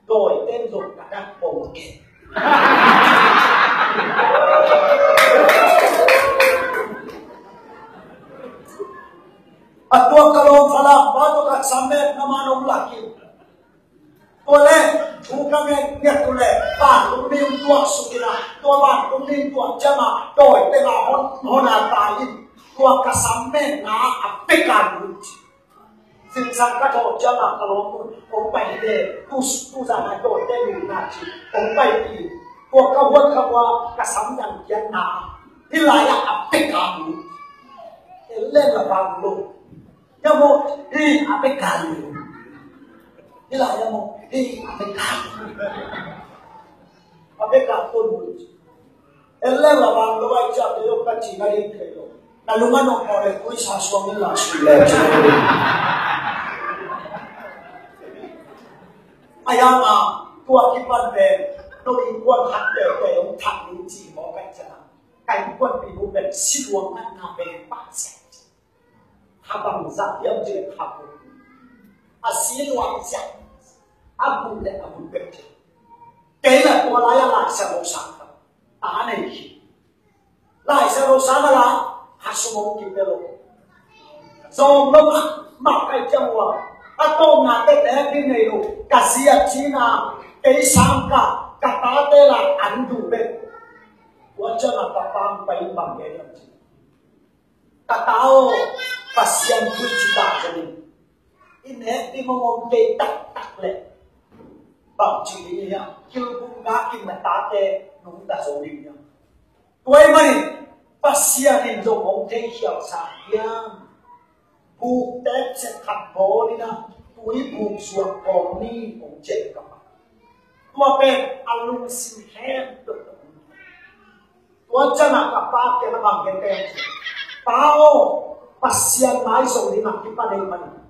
Dawi ten zong ka dak pong ke. A tua ka lawm Falam pa tawh ka sam met na man hong lak in. Tua le, thu ka ngen nget tu le, vantung mi hong tuak suk in a, tua vantung mi hong tuak ciang a, dawi teng a hon, hon a tai in, tua ka sam metna a pek a lut. Zingsang ka thawh ciang a ka lawm un, hong pai hi le, tu, tu zan a dawi te lut na ci, hong pai hi. Tua ka huat ka hua, ka sam dang kiat na, hi lai a a pek a lut. En leng la vang lo. Ya mo, hi, a pek a lut. Hi lai ya mo, hi, a pek a lut. A pek a lut. En leng la vang lo ai ciak te lo ka ci na ring thei lo. Na lung a nong ko le kui sa suang in la sui le ci. Ai a ma, tua kipan pen, no innkuan khat tete hong thak ding ci mawk ai ciang a. Ka innkuanpihnu pen si luang natna pen pah sia. Kha bangzah hiam cih leh kha buk. A si luang sia. A buk le a buk bek ci. Kei la tua lai a Laisiangtho sang kha. Ta nei hi. Laisiangtho sang a la, kha sum hong kipia lo. Zong lo mah, mah kai ciang ua. A tawpna tete ding nei lo. Ka zi a cina, kei sang ka, ka tate la an du bek. Tua ciang a ka pa hong pai in bang gen hiam cih. Ka ta aw, Pasian thu i cih tak zong in. I nek ding hong om kei taktak leh. Bang ci ding hiam, kilbung gak in na tate nungta zo ding hiam. Tua ahih manin, Pasian in zong hong thei khial sa hiam. Buk teep sek khat bawl in a, tui buk zuak kawm ni hong ciah ka pa. Tua pen a lungsim khempeuh. Tua ciang a ka pa kiang a bang gen teh. Pa aw, Pasian mai zo ding a kipan ahih manin.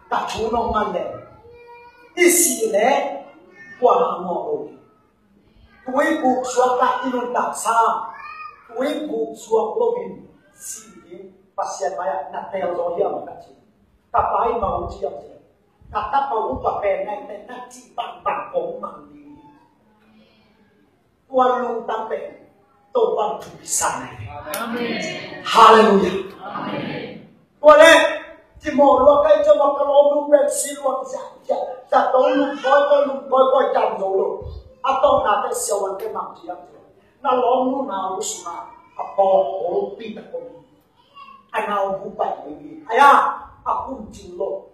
Ka thu nong ngen leh. I sih leh, kuamah muak lo. Tui buk zuak a i nuntaksa. Tui buk zuak lo in. Si ding, Pasian mai ah na tel zaw hiam ka ci. Ka pa in bang hong ci hiam cih leh. Ka tapa upa pen na, na, na cih bangbang kong mang ding. Tua lungtang pen Topa'n thupi sa nai. Amen. Halleluiah. Amen. Tua leh, Timothy lua kai ciang a ka lawmnu pen si luang ziahziah, zato lum kawikawi, lum kawikawi tam zo lo. A tawpna teh siavuante mang ci hiam cih leh. Na lawmnu nau sungah a pawlpi tak om. A nau bu pai ding hi. Ai a, a kum cing lo.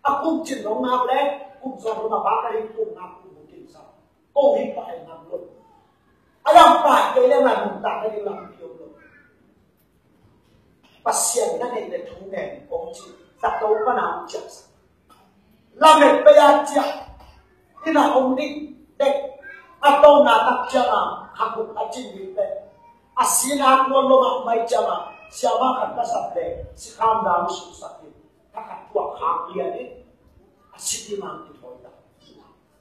A kum cin lo ngap leh, kum sawm lo ngap a ka hi kum ngap kum bu kin sa. Ko hi pai ngap lo. A lam pai kei leh lam nuntak ka ding lam pi om lo. Pasian na neih leh thu ngen kong ci. Zato pan a hong ciah sa. Lamet pei a ciah. Inn ah hong dik dek. A tawpna tak ciang a, kha guk a cin dik dek. A sihna kuan lo mah mai ciang a, siamah khat ka sap leh, sikham dang suksak in. Ka khat tuak khak lian in, a si ding a kithawi ta.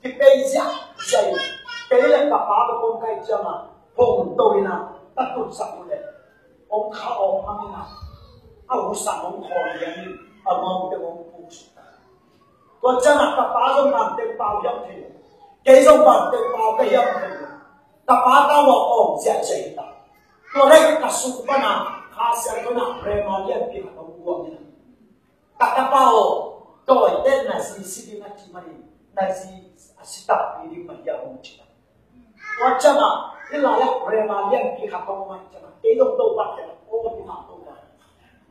Kipei ziahziah in, kei le ka pa ka kong kai ciang a, hong to in a, ka tutsak uh leh, hong kha awk hang in a, a husang hong khawl lian in, a ngawngte hong puk suk ta. Tua ciang a ka pa zong bang teng pau hiam thei lo. Kei zong bang teng pau ka hiam thei lo. Ka pa tawh awk awk ziahziah hi ta. Tua leh ka sung pan a, Kha Siangtho in a, rema lianpi khat hong guang in a. Ka tapa aw, dawite na zi si ding a cih manin, na zi a si takpi ding mah hiam hong ci ta. Tua ciang a, hih lai ah rema lianpi khat hong om ciang a, kei zong Topa kiang ah, aw, Topa,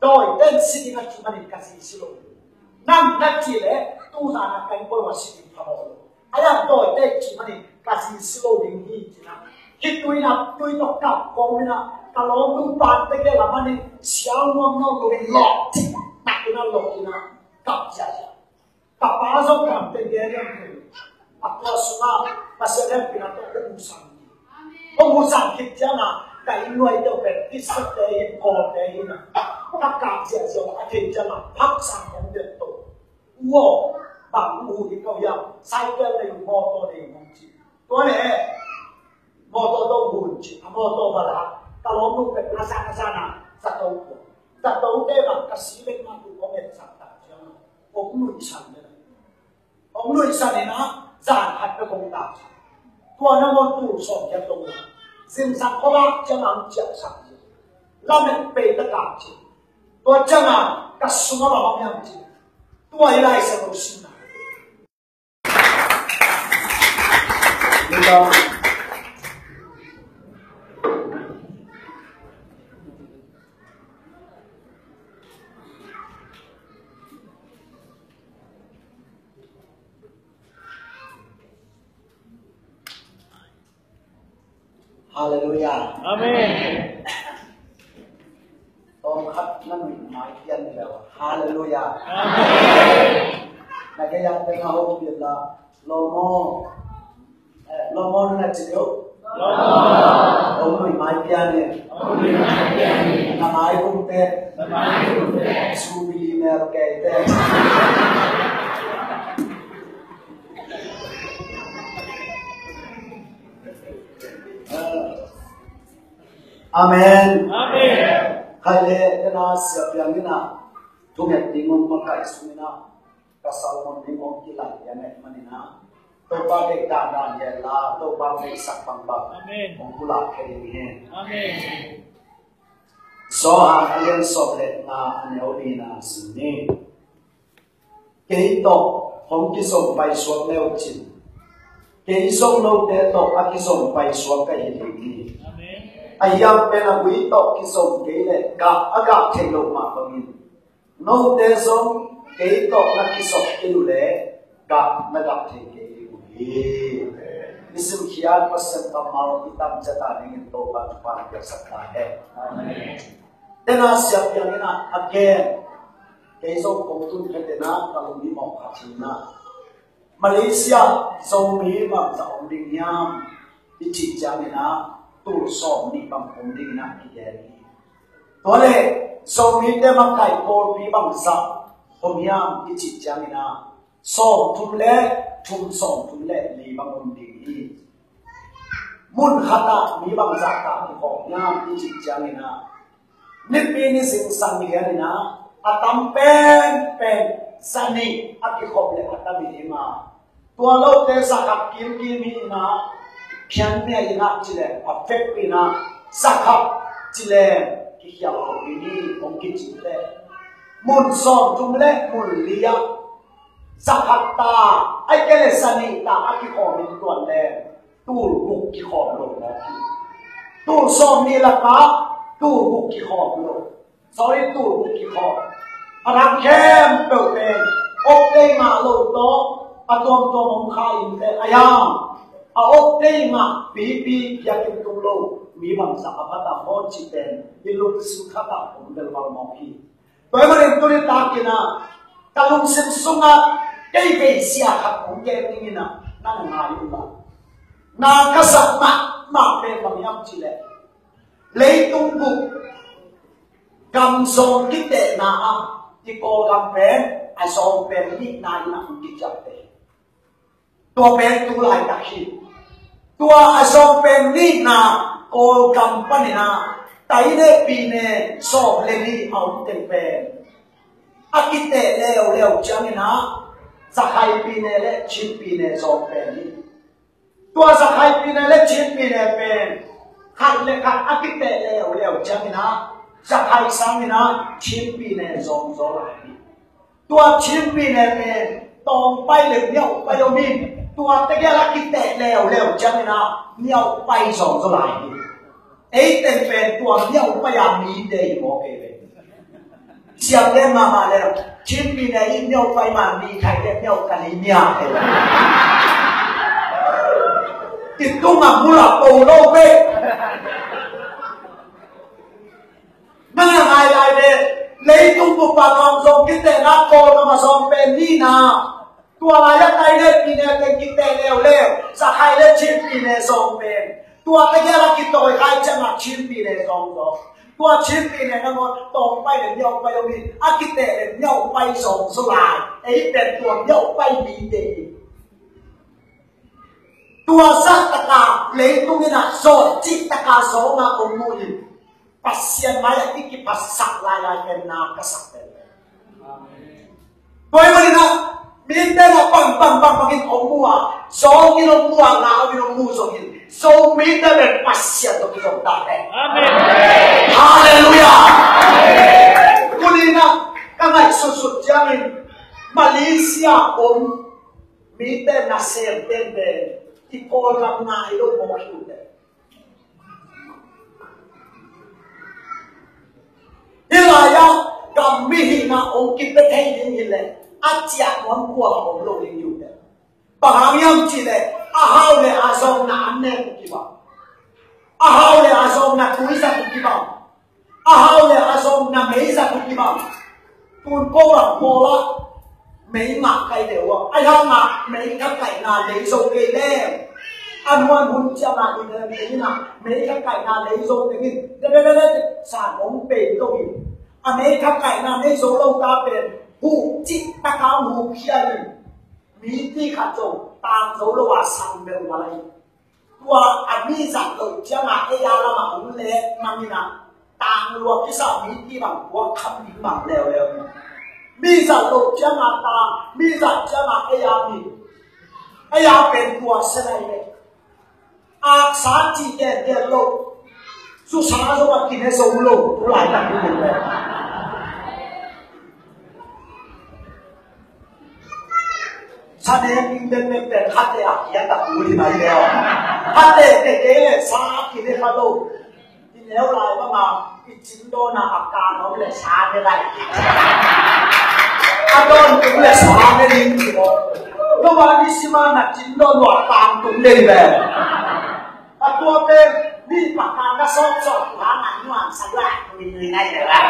dawite na si ding a cih manin ka zi si lo. Nang na cih leh, tu zan a ka innkuan uh a si ding pha mawk lo. A lam dawite cih manin ka zi si lo ding hi ci-in a. Hih tui in a, tui tawh kap kawm in a, ka lawmnu pante gel a manin siau nuam nuam lo in lawh cih tak in a lawh in a, kap ziahziah. Ka pa zong pante gel in a, a tua sungah Pasian hehpihna tawh hong sang. Hong sang khit ciang a, ka inn nuai tawh pen, T-shirt te hi, Kawlte hi in a, ka kap ziahziah a, a theih ciang a, phaksa hong dek to. Wow. Bang hun hi ko hiam, cycle nei, motor nei hong ci. Tua leh motor dong hun ci, a motor va la. Ka lawmnu pen a zan a zan a zato tua. Zato te bang ka si leng ma tu kong et sak ta ciang. Kong nuihsan leh. Kong nuihsan in a zan khat ka kong ta sak. Tua na ngon tu sawm ya tong na. Zingsang khuavak ciang ang ciah sak. Lamet pei ta kak ci. Tua ciang a ka sung a bang om hiam ci. Tua i Lai Siangtho simna. Halleluiah. Amen. Tawm khat na nuih mai pian ni lo. Halleluiah. Amen. Na gei a teng a hong pian la. Lawm aw. Eh, lawm aw na ci lo. Lawm aw. Hong nuih mai pian ni. Hong nuih mai pian ni. Na mai kum te. Na mai kum te. Jubilee mel kei te. Amen. Amen. Khai le, tena sia piang ina, thunget ding um makaih sung ina, ka salmon ding om kilai ya ne manina. Topa dek dan dan ya la, Topa dek sak bang bang. Amen. Om pulak ke ding he. Amen. Johan a lian sawm le nga a neu lina sin ni. Kei tawh hong kizom paisuak le uh cin. Kei zong note tawh a kizom paisuak ka hi ding hi. Amen. A hiam pen a ui tawh kizom kei le gah a gah theih loh mah bangin. Note zong kei tawh na kizom kei uh le gah na gah thei kei ding uh hi. Nisim khiat Pasian kammal i tam ciat a dingin Topa thupha na piaksak ta hen. Amen. Tena siap piang ina a gen. Kei zong kong tun kha tena ka lung i mawk kha thina. Malaysia Zomi bangzah om ding hiam i cih ciang ina tul sawm nih bang om ding ina kigen hi. Tua le Zomi te makai Kawlpi bangzah om hiam i cih ciang ina sawm thum le thum sawm thum le li bang om ding hi. Mun khat ah mi bangzah ta kikhawm hiam i cih ciang ina nipi ni zingsang lian ina a tam penpen za nih a kikhop le a tam hi ma. Tua lote za khat kimkim hi ina phian mia ina ci le a fek ina za khat ci le kikhial khop hi ni hong kici le mun sawm thum le mun li ah za khat ta ai ke le za nih ta a kikhawm hi tuan le. Tul guk kikhawm lo mawk hi. Tul sawm nih lakah tul guk kikhawm lo. Sorry, tul guk kikhawm. A rak khempeuh pen op tei ngah lo tawh a tuamtuam om kha in te a hiam. A op tei ngah pipi biakinn tung lo mi bangzah a phat a maw ci pen i lungsim khat ah om bel bang mawk hi. Tua ahih manin tuni takin ah ka lungsim sungah kei vei sia khat hong gen dingin ah na na ngai un la. Na ka sak mahmah pen bang hiam cih leh leitung bup gam zawng kitehna ah i Kawlgam pen a zawng pen nihna in ah hong kiciamteh hi. Tua pen tu laitak hi. Tua a zawng pen nihna Kawlgam panin ah taine pine sawm le nih a om teng pen a kiteh leuleu ciangin ah Zakhai pine le Chin pine zawng pen hi. Tua Zakhai pine le Chin pine pen khat le khat a kiteh leuleu ciangin ah Zakhai sangin ah Chin pine zawng zaw lai hi. Tua Chin pine pen tawng pai le miauh pai om in tua tegel a kiteh leuleu ciangin ah miauh pai zawng zaw lai hi. Ei teng pen tua miauh pai a mite hi maw kei ve. Siam den mahmah le Chin pine i miauh pai ma mi khai le miauh ka ni mia kei ve. I tung a mula po lo ve. Nang a ngai lai le leitung bup a gam zawng kitehna Kawlgam a zawng pen nihna. Tua lai a taine pine teng kiteh leuleu Zakhai le Chin pine zawng pen Tua tegel a kitawi khai ciangah Chin pyine zawng zaw. Tua Chin pyine nangawn tawng pai le niau pai om hi. A kiteh le niau pai zawng zaw lai. Ei pen tua niau pai mite hi. Tua zah taka leitung in ah zawh cih taka zawng a om mu hi. Pasian mai-ah i kiphasak lailai pen na ka sak pen. Tua ahih manin ah mite na bang bang bang bangin om mu a, zawng in om mu a, lau in om mu zongin, Zomite pen Pasian tawh kizom ta hen. Amen. Halleluiah. Tuni in ah ka ngaihsutsut ciangin Malaysia om mite nasem teng pen i Kawlgam ngai lo mawk hi uh teh. Hih lai-ah gam mihing ah hong kipia thei ding hi leh a ciah nuam kua om lo ding hi uh teh. Bang hang hiam cih leh a hau le a zawngna an nek uh kibang. A hau le a zawngna tui zat uh kibang. A hau le a zawngna mei zat uh kibang. Tun ko bang pawl ah mei ngah kai deuh a, a hang ah mei khat kaihna lei zo kei leh a nuan hun ciangah i lem teng in ah mei khat kaihna lei zo teng in de de de de san hong pei lo hi. A mei khat kaihna nei zo lo ta pen huh cih taka huh khia in mi ti khat zo tang zo lo a sang bel ua lai. Tua a mi zat loh ciangah ei a lamah hong let mang in ah tang lua kisa mi ti bang puak kham ding bang leuleu. Mi zat loh ciangah tang, mi zat ciangah ei a mi. Ei a pen tua se lai le. Aksa cih gengen lo. Susa zong a kine zo lo. Tu laitak ding le. Sa ne ding bekbek pen khate a kiat a kul hi mai leh. Khate keke le sa kine kha lo. I neu lai bang a i cin dawn a a kan om le sa ne lai. A dawn tung le sa ne ding ci lo. Lo ba ni sima na cin dawn lo a kan tung ding le. A tua pen mi pakan na sawpsawp tu hang a nuam sa la tu i nui nai le la.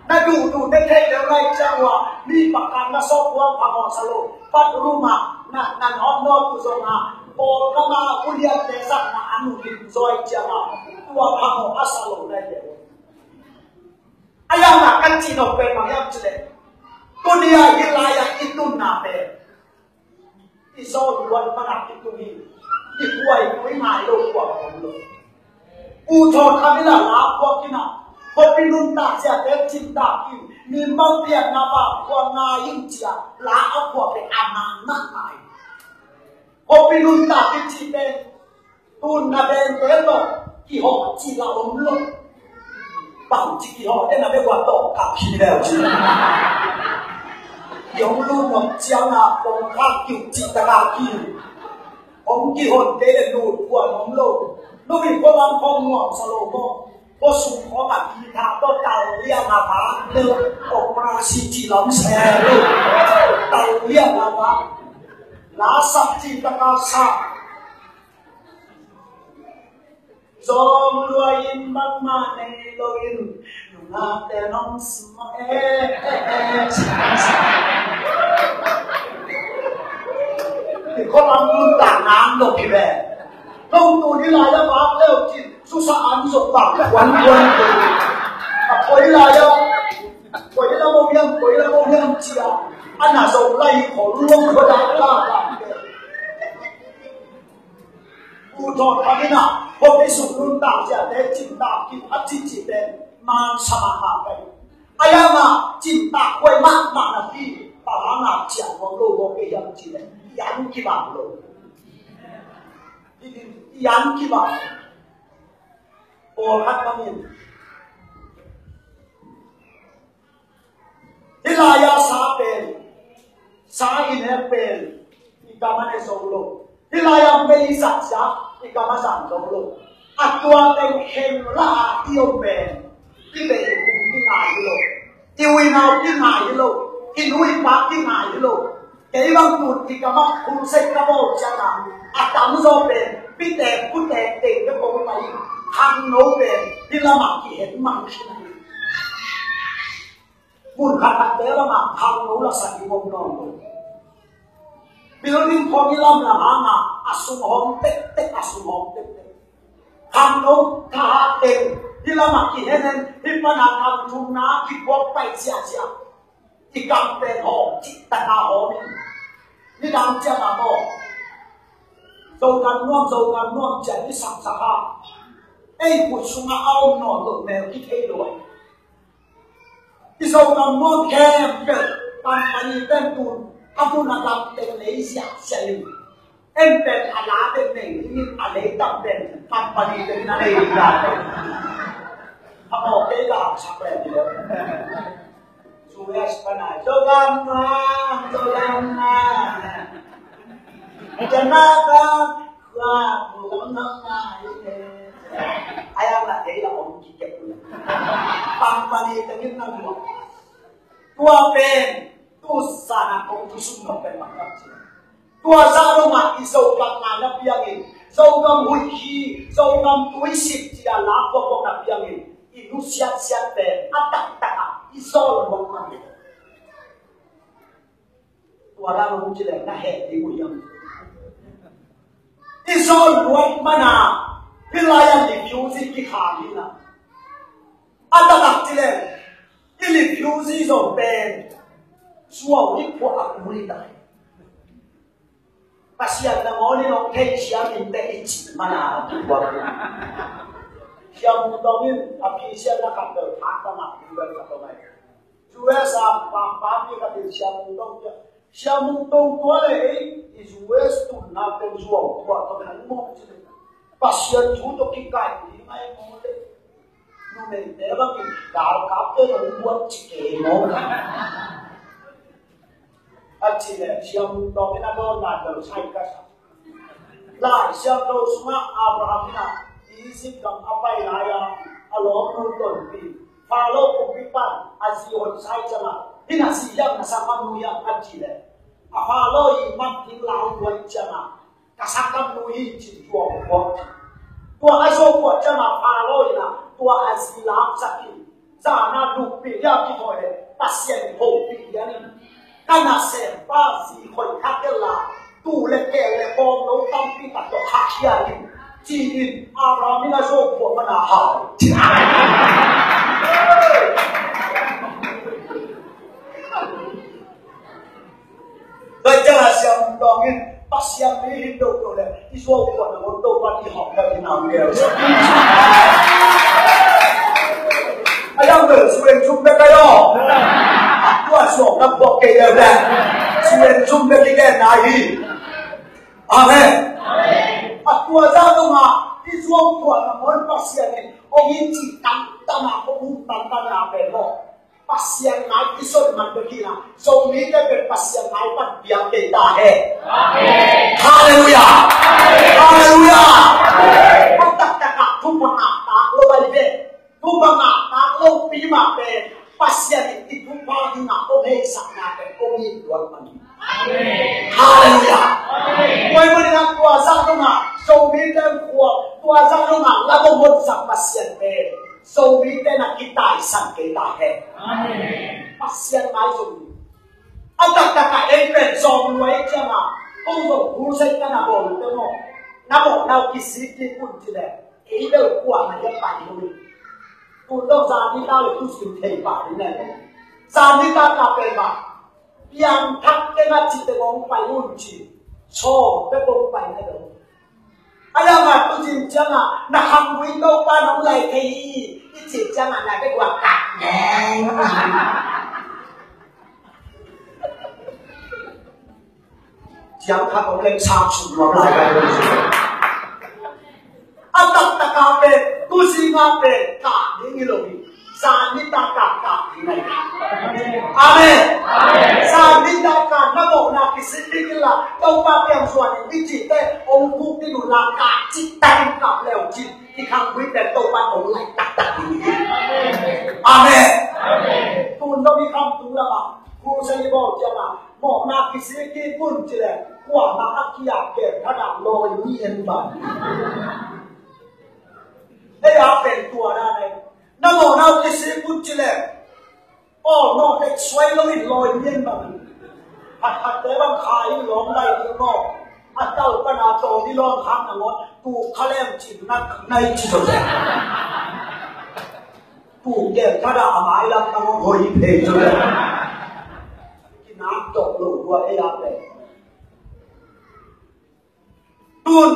Na duhduh na theih deuh lai ciang uh a mi pakan na sawp uh a phamawh sa lo. Bathroom ah na, na nawtnawt uh zong a bawlgam a uliante zatna an uh lim zaw ciang a tua phamawh a sa lo nai le. A yang a kan cih nop pen bang hiam cih leh tuni a hih lai-ah i tunna pen i zawh luat man a kitung hi. I kuai kui ngai lo kua om lo. U thawn kha mila la kua kina khuapi nuntak ciate cintak in min bang piakna pa kua ngai in cia la a kua pe a nang nak ngai. Khuapi nuntak in cite tunna bengte lo kihawh ci la om lo. Bang ci kihawh te na be kua tawh kap hi leu ci. Kihong lu nok ciang a kong khak kiu ci ta ka kiu. Hong kihon kei le lut kuan hong lo. Lo in khualam khawng nuam sa lo maw? Khua sung khawng a guitar tawh tal liang a vak lo. Operasi ci lam se lo. Tal liang a vak. La sak ci ta ka sak. Zong lua in bangmah nei lo in nungakte nong smaw e. Khualam nuntak nang lo hi ve. Nong tu ni lai a vak leu cin susa an zok vak kuan kuan. A koi lai a koi la mo hiam koi la mo hiam cia. Ana zok lai khol lo khualam la la. U thawn kha mina khuapi sung nuntak ciate cintak kip a cici pen man sa mahmah pai. A yang a cintak kuai mahmah na pi pa hang a ciah nuam lo maw kei hiam ci le i an kibang lo. I an kibang. Pawlkhat panin hih lai-a sa pen sa i nek pen i kam a ne zo lo. Hih lai-a mei zat zah i kam a zang zo lo. A tua teng khen la a i om pen i bei i hum i ngai hi lo. I uinau i ngai hi lo. I nu i pa i ngai hi lo. Kei bang tun i kam a khum sek ka bawl ciang a a tam zaw pen pite kute teng ka kong pai khangno pen hih lamah kihen mang khin a hi. Mun khat khat te lamah khangno lasak i bom nawn lo. Building khawng i lam lam hang a a sung hawm tektek a sung hawm tektek. Khangno thahat teng hih lamah kihen hen, hih panah khang thumna kikuak pai ziahziah. I kam pen hawm cih taka hawm in. Nidang ciangah maw, Zogam nuam, Zogam nuam ciah i saksak a, ei khut sungah a om nawn loh mel kithei lo. I Zogam nuam khempeuh, company pen tun a mun a gam teng lei ziahziah in. En pen a la pen nei dingin, a lei tam pen company teng na nei ding dan. A mawk kei ka hausak pen hi lo. U S pana Zogam nuam, Zogam nuam. Janaka, Zogam nuam. Ayang na thei la om kikep. Company teng in na nuam. Tua pen tu sana kong tu sum nong pen bang lam ci. Tua zah dongah i Zogam na na piangin, Zogam huih hi, Zogam tuisik ci a lak bawkbawk na piangin, i nusiatsiat pen a taktakah i zawl luat man. Tua dan hong ci leng na heh ding uh hiam? I zawl luat mana hih lai-ah refugee kikhang hi na. A taktak ci leng i refugee zong pen suau i phuah a kul hi ta hi. Pasian na maw ni nong thei siam in teh i cih mana a kikuak. Siam Mung Tong in a phi siam na khat bel thak ta mah, Google khat tong ai. U S a pa, pa pi khat in Siam Mung Tong cia. Siam Mung Tong tua le ei, i U S tunna pen zuau tua tawh kan mawh ci le. Pasian thu tawh kikaih ding ai maw le. Numeite bangin galkapte nong buat ci kei maw. A ci le, Siam Mung Tong in a dawnna bel sai ka sa. Lai Siangtho sungah Abraham in a Egypt gam a pai lai-a, a lawmnu tonpih, Pharaoh kumpipa'n a zi hon sai ciangah, hih na zi hiam, na sanggamnu hiam a ci le, a Pharaoh i mat ding lau luat ciangah, ka sanggamnu hi ci zuau phuak. Tua a zuau phuak ciangah Pharaoh in a tua a zi laksak in, zan a luppi liang kithawi le Pasian in hopih liang in, ka nasempa zi hoih khat tel la, tu le keel le bawm lo tampi tak tawh khahkhia in, ci-in Abraham in a zuau phuak mana hau. Tua ciangah Siam Mung Tong in Pasian mi hi doh doh le i zuau phuak na ngawt Topa i hawk na i nam gel. A yang bel sueng sum bek ai aw. Tua suak na phuak kei le le. Sueng sum bek i gen na hi. Amen. A tua zah dongah i zuau phuak na ngawt Pasian in ong i cih tantan a, ong hum tantan a pen maw. Pasian ngai i son man bek hi na, Zomite pen Pasian ngai pan piang kei ta hen. Halleluiah. Halleluiah. A taktakah thupha ngah tak lo ai ve. Thupha ngah tak lopi mah pen Pasian in i thupha hi na, ong heisakna pen ong it luat man. Halleluiah. Tua ahih manin a tua zah dongah Zomite khua, tua zah dongah lam ong honsak Pasian pen Zomite na kitaisan kei ta hen. Pasian ngai Zomi. A taktakah ei pen zawng luai ciangah, kong zong crusade ka na bawl uh teng aw, na mawhna uh kisik kik un ci leh, ei bel kuamah hiam pai lo hi. Tun dong zan nitak le tuisim thei pah ding leh, zan nitak ka pen mah piangthak kei mah ci teng hong pai un ci. Sawm bek hong pai na lo. A yang a tuisim ciangah na khanggui Topa nong lai thei hi i cih ciangah na bek uh a kak neng. Ciang khat hong leng sang sum nuam lai ka hi. A taktakah pen tuisim ah pen kah ding hi lo hi. Zan nitak kah kah ding hi. Amen. Zan nitak kah na mawhna kisik ding hi la, Topa piang zuan in i cih teh hong khuk ding uh la, kah cih tak in kap le uh cih. I khanggui pen Topa hong lai taktak ding hi. Amen. Tun dong i khamtung lamah crusade bawl ciangah mawhna kisik kik un ci leh, kuamah a kiat pen khat ah lawi mi en bang. Hei a pen tua dan ei. Na mawhna uh kisik un ci leh, aw, nawh tek suai lo in lawi mi en bang. Khatkhatte bang kha in lawm lai ding maw. A tal pana tawng i lawm khak nangawn tuk kha lem cin nak nai ci zo le. Tuk gel kha dah a mai lam nangawn hoi phei zo le. Kinak dok lo dua ei a pen. Tun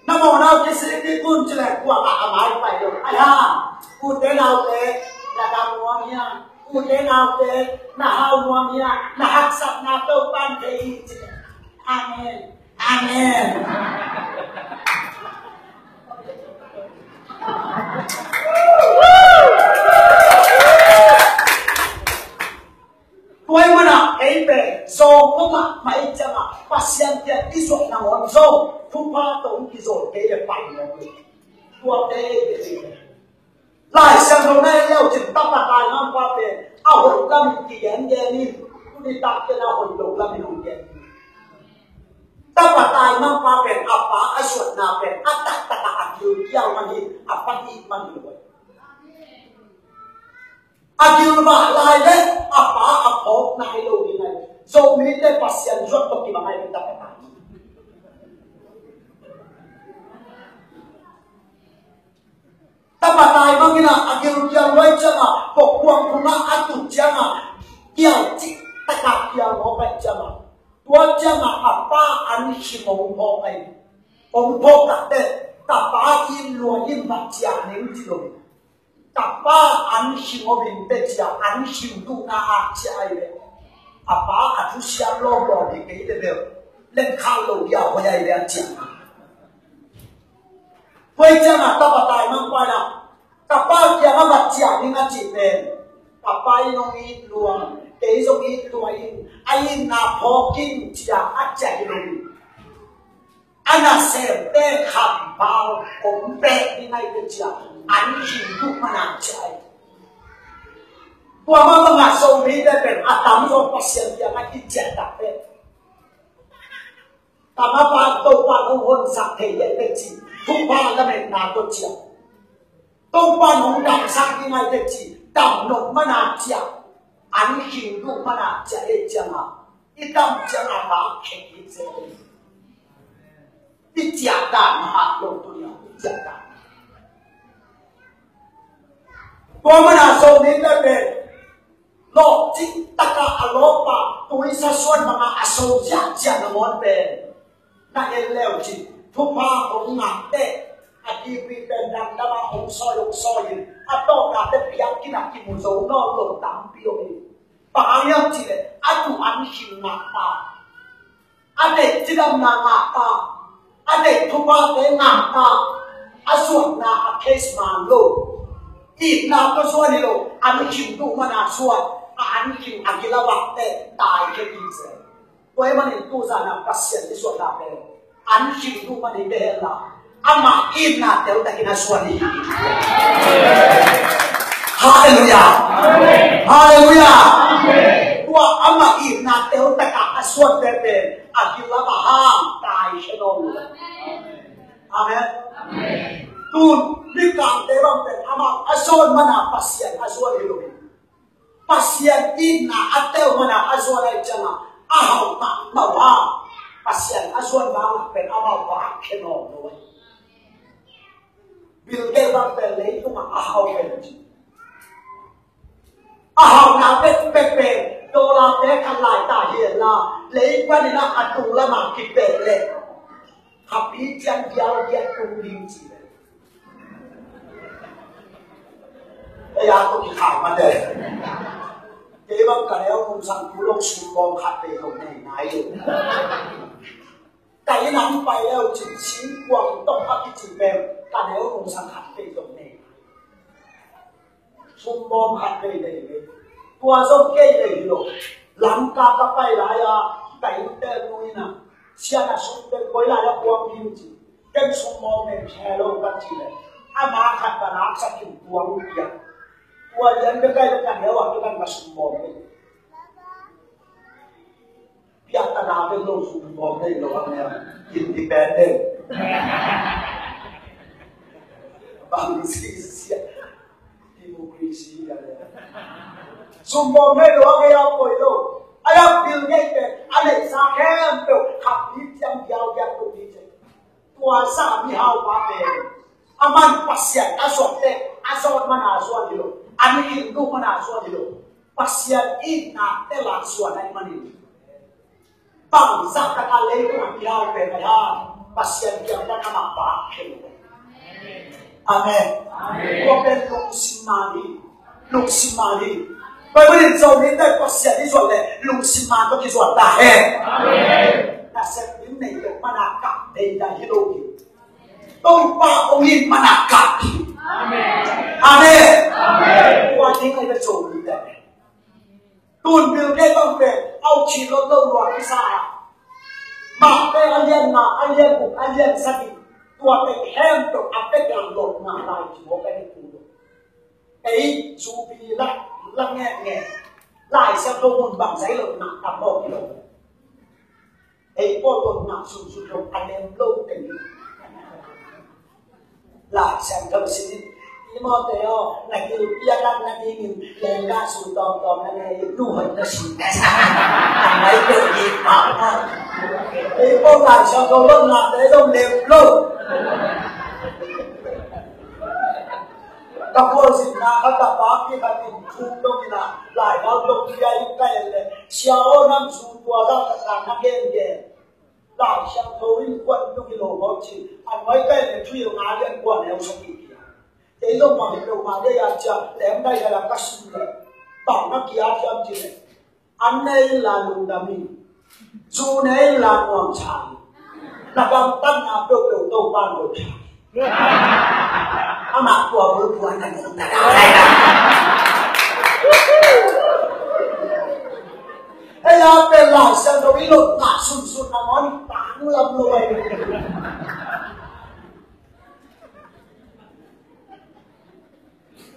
na mawhnau kisilik ding un ci le kuamah a mai pai lo. Ai ha, ute naute na dam nuam hia, ute naute na hau nuam hia, na haksatna Topa'n thei hi ci le. Amen. Amen. Tua ahih manin ei pen zawng om mahmah ahih ciangin Pasian kiang i zuat nangawn zong thupha tawh hong kizawl kei leh pai nuam lo. Tuate ei pen Lai Siangtho na en le uh cin tapa taimangpa pen a hoih lamin kigengen in, tuni takteh a hoih lo lamin hong gen in. Tapa taimangpa pen a pa a zuatna pen a taktak a gilkial man hi, a pha it man hi lo. A gil mah lai leh a pa a phawk nai lo ding ahi. Zomite Pasian zuat tawh kibang ahi, tapa taimang. Tapa taimang in a gilkial luai ciangin, pokkuang phungah a tut ciangin, kial cih takin kial mawk ahih ciangin, tua ciangin a pa an hing hong phawk ahi. Hong phawk takteh, tapa in lua in va ciah ning ci lo. Tapa an hing hong in teh ciah, an hing duhna a ciah ahi ve. A pa a thusiam lawmlawm hi kei leh bel, lengkhal lo dia hoih ahi ve a ciah. Tua ahih ciangin tapa taimangpa in a, ka pa kiangah va ciah ning a cih pen, ka pa in hong it lua, kei zong it lua ing, a itna phawk ing ci-a a ciah hi lo hi. A nasemte khampau hong pek ding ahi teh ciah, an hing duh manin ciah ahi. Tua mah bangin Zomite pen a tamzaw Pasian kiangah i ciah takteh, tapa Topa'n hong honsak thei leh teci, thupha lametna tawh ciah. Topa'n hong damsak ding ahi teci, dam nop manin ciah. An hing duh manin ciah ahih ciangin, i dam ciangin a vak khek hi ci. I ciah dan mah hat lo tuni-a, i ciah dan. Tua manin Zomite pen lawhcing takin a lawmpa tuisa suan bangin a so ziahziah nangawn pen na en le uh cin, thupha hong ngah teh, a TV pen damdam a hong sawi hong sawi in, a tawpna teh biakinn ah kimu zo nawn lo tampi om hi. Bang hang hiam cih leh a duh an hing ngah ta. A deih cidamna ngah ta, a deih thuphate ngah ta, a zuatna a case man lo. Itna tawh zuan hi lo, an hing duh manin zuat, a an hing a gil a vak teh, tai kei ding ci. Tua ahih manin tuzan a Pasian i zuatna pen an hing duh manin bia hen la, amah itna teltakin a zuan hi. Halleluiah. Halleluiah. Tua amah itna teltakin a zuan pen pen a gil a va hang tai khe nawn lo. Amen. Tun mikangte bang pen amau a zuan manin Pasian a zuan hi lo hi. Pasian itna a tel manin a zuan ahih ciangin a hau mahmah uh a, Pasian a zuan vang pen amau vak khe nawn lo. Bill Gates bang pen leitungah a hau pen ci. A hauna pekpek pen dollar te khat lai ta hi la, lei panin a tung lamah kipeh leh khapi ciang gial giat tung ding ci leh. Ei a ko kikhang mah teh. Kei bang ka neu nungsang tu lo sum bawm khat peuh zong nei nai lo. Ka inn ah hong pai leu cin singkuang tawh a kici pen ka neu nungsang khat peuh zong nei nai. Sum bawm khat peuh nei nai. Tua zong kei nei lo. Lamka ka pai lai-a ka innte nu in a, sia na sum pen koi lai-a puang ding ci. Ken sum bawm nei khe lo ka ci leh, ama khat ka laksak in puang piak. Tua lian bek ai bek ka neu ah bek an ka sum bawm nei. Piak ta na bek lo, sum bawm nei lo ang neu. Independent. Bang sisia. Democracy ka le. Sum bawm nei lo ang neu a poi lo. A yak bil nei te a neihsa khempeuh khat pi ciang giau giau Tua sa mihau pa pen, a man Pasian a zuat teh, a zuat man a zuat hi lo, a inn duh man a zuat hi lo. Pasian itna tel a zuat ahih manin, bangzah tak a leitung a mihau pen a hi a, Pasian kiang pan amah pa khen. Amen. Amen. Tua pen lungsim man hi. Lungsim man hi. Tua ahih manin Zomite Pasian i zuat leh lungsim man tawh kizuat ta hen. Amen. Nasep ding nei lo man a kap ding ta hi lo hi. Topa hong it man a kap hi. Amen. Amen. Amen. Tua ding ahi ve Zomite. Tun Bill Gates bang pen a uk khit lot lo lua kisa a, Matthai a lian nga, a lian guk, a lian sagih, tua pen khempeuh a pia a lotna lai ci mawk a hi tu lo. Ei Jubilee la, la ngekngek, Lai Siangtho mun bangzah i lotna tam mawk hi lo. Ei pawl lotna sunsun lo a lem lo kei. Lai Siangtho sim in, Timote aw, na gil piak na dingin lengga sun tawmtawm na nei in, nu hoih na sun na sa. Nang mai peuh ding mah. Ei pawl Lai Siangtho lotnate zong lem lo. Ka khualzinna khat a papi khat in thu dong in a, Lai Siangtho dong pia in ka en leh, Sia aw, nang zu tua zah khat na gengen. Lai Siangtho in kuan tung hi lo maw ci. A nuai ka en leh thu hilh nga lian kuan neu sa kik hi a. Kei zong bang hi lo mah leh a ci a, lem dai hi a ka sim leh, bang na kiat hiam ci leh, an ne inla lungdam in, zu ne inla nuamsa in, na gamtatna peuhpeuh Topa'n hong pia hi. Amah tua bulphuh na nong ta na. Hei a pen Lai Siangtho i lotna sunsun na ngawn tang lam lo ai.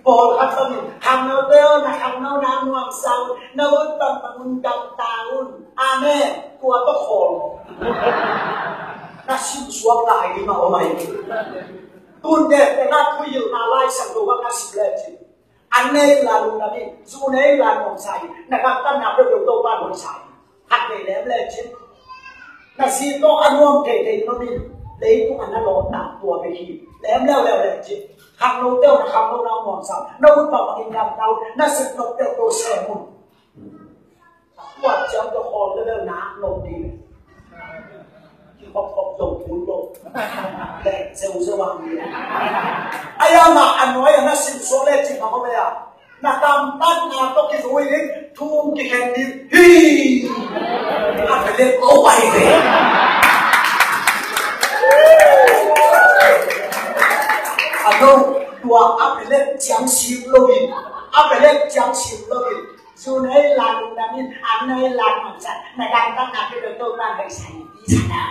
Pawlkhat bangin, khangnote aw, na khangno na nuamsa un, na ut bang bang un gamta un. Amen. Tua tawh khawl. Na simsuak lai ding a om ahi. Tun dek teh na thuhilhna Lai Siangtho bang na sim lecin, an ne inla lungdam in, zu ne inla nuamsa in, na gamtatna peuhpeuh Topa'n hong sa in. Khat vei lem lecin, na zi tawh a nuam theithei nop in, leitung a na lawhna tua bek hi. Lem leuleu lecin, khangnote aw, na khangno na nuamsa un, na ut bangbangin gamta un, na sep nop peuh tawh sem un. A kuat ciang tawh khawl leuleu na nop ding. Kikhopkhop zong kun lo. Leh zeuzeu ang ding. Ai a mah a nuai a na simsuak lecin bang om ei a, na gamtatna tawh kizui ding, thu kikhen ding hi. A pia leh ko pai ve. A lo, tua a pia leh ciang sim lo in, a pia leh ciang sim lo in. Zu ne inla lungdam in, an ne inla nuamsa in, na gamtatna peuhpeuh Topa'n hong sa in, i sa na.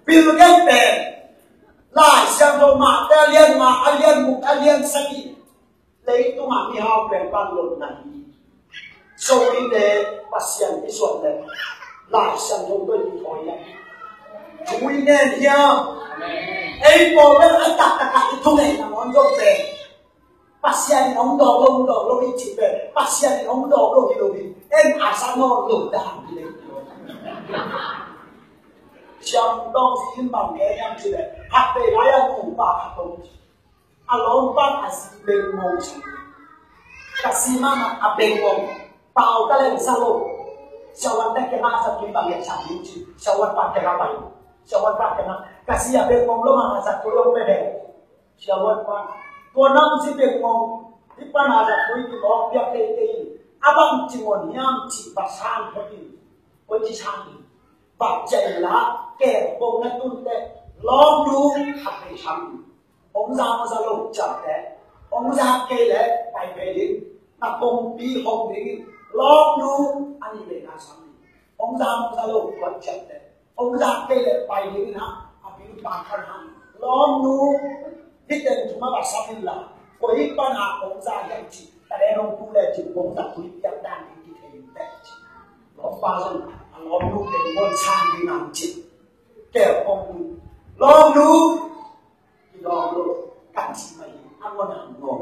Bill Gates pen Lai Siangtho Matthai a lian nga, a lian guk, a lian sagih, leitungah mihau pen pan lotna hi. Zomite Pasian i zuat leh Lai Siangtho tawh i kithawi a, thu i ngen hiam? Ei pawl bel a taktak a i thungeihna ngawn zong pen Pasian in hong dawk lo, hong dawk lo i cih pen Pasian in hong dawk lo hi lo hi. En a sa nawn lo dan hi leh. Siam dong si in bang ngen hiam cih leh, khat vei lai a nupa khat om ci. A lawmpa a zi bengmong ci. Ka zi mahmah a bengmong. Pau ka leng sa lo. Siavuan te kiangah a zattui bang hiam sa ding ci. Siavuan pa kiangah bang. Siavuan pa kiangah. Ka zi a bengmong lo mah a zattui hong pia beng. Siavuan pa. Tua nang zi bengmong. Hih pan a zattui ki mawk piak teitei in. A bang ci ngon hiam ci va sang phot in. Koici sang in. Bang ci a in la. Keh bong na tun teh. Lawmnu. Khat vei sang in. Hong za maw za lo ciamteh. Hong za kei leh pai phei ding. Na kongpi hong ding in. Lawmnu a nih vei na sam ding. Hong za maw za lo tua ciamteh. Hong za kei leh pai ding in ha. A bil pa khan ha. Lawmnu. Hih teng thum a va sam in la. Koi pan a hong za hiam cih. Ka leh hong tu leh cih hong za tui piak dan ding kithei in teh cih. Lawmpa zong a lawmnu teng hong sang ding a cih. Keh hong tu. Lawmnu. Kidawm lo, ka cih mah hi, a ngawn a ngawn.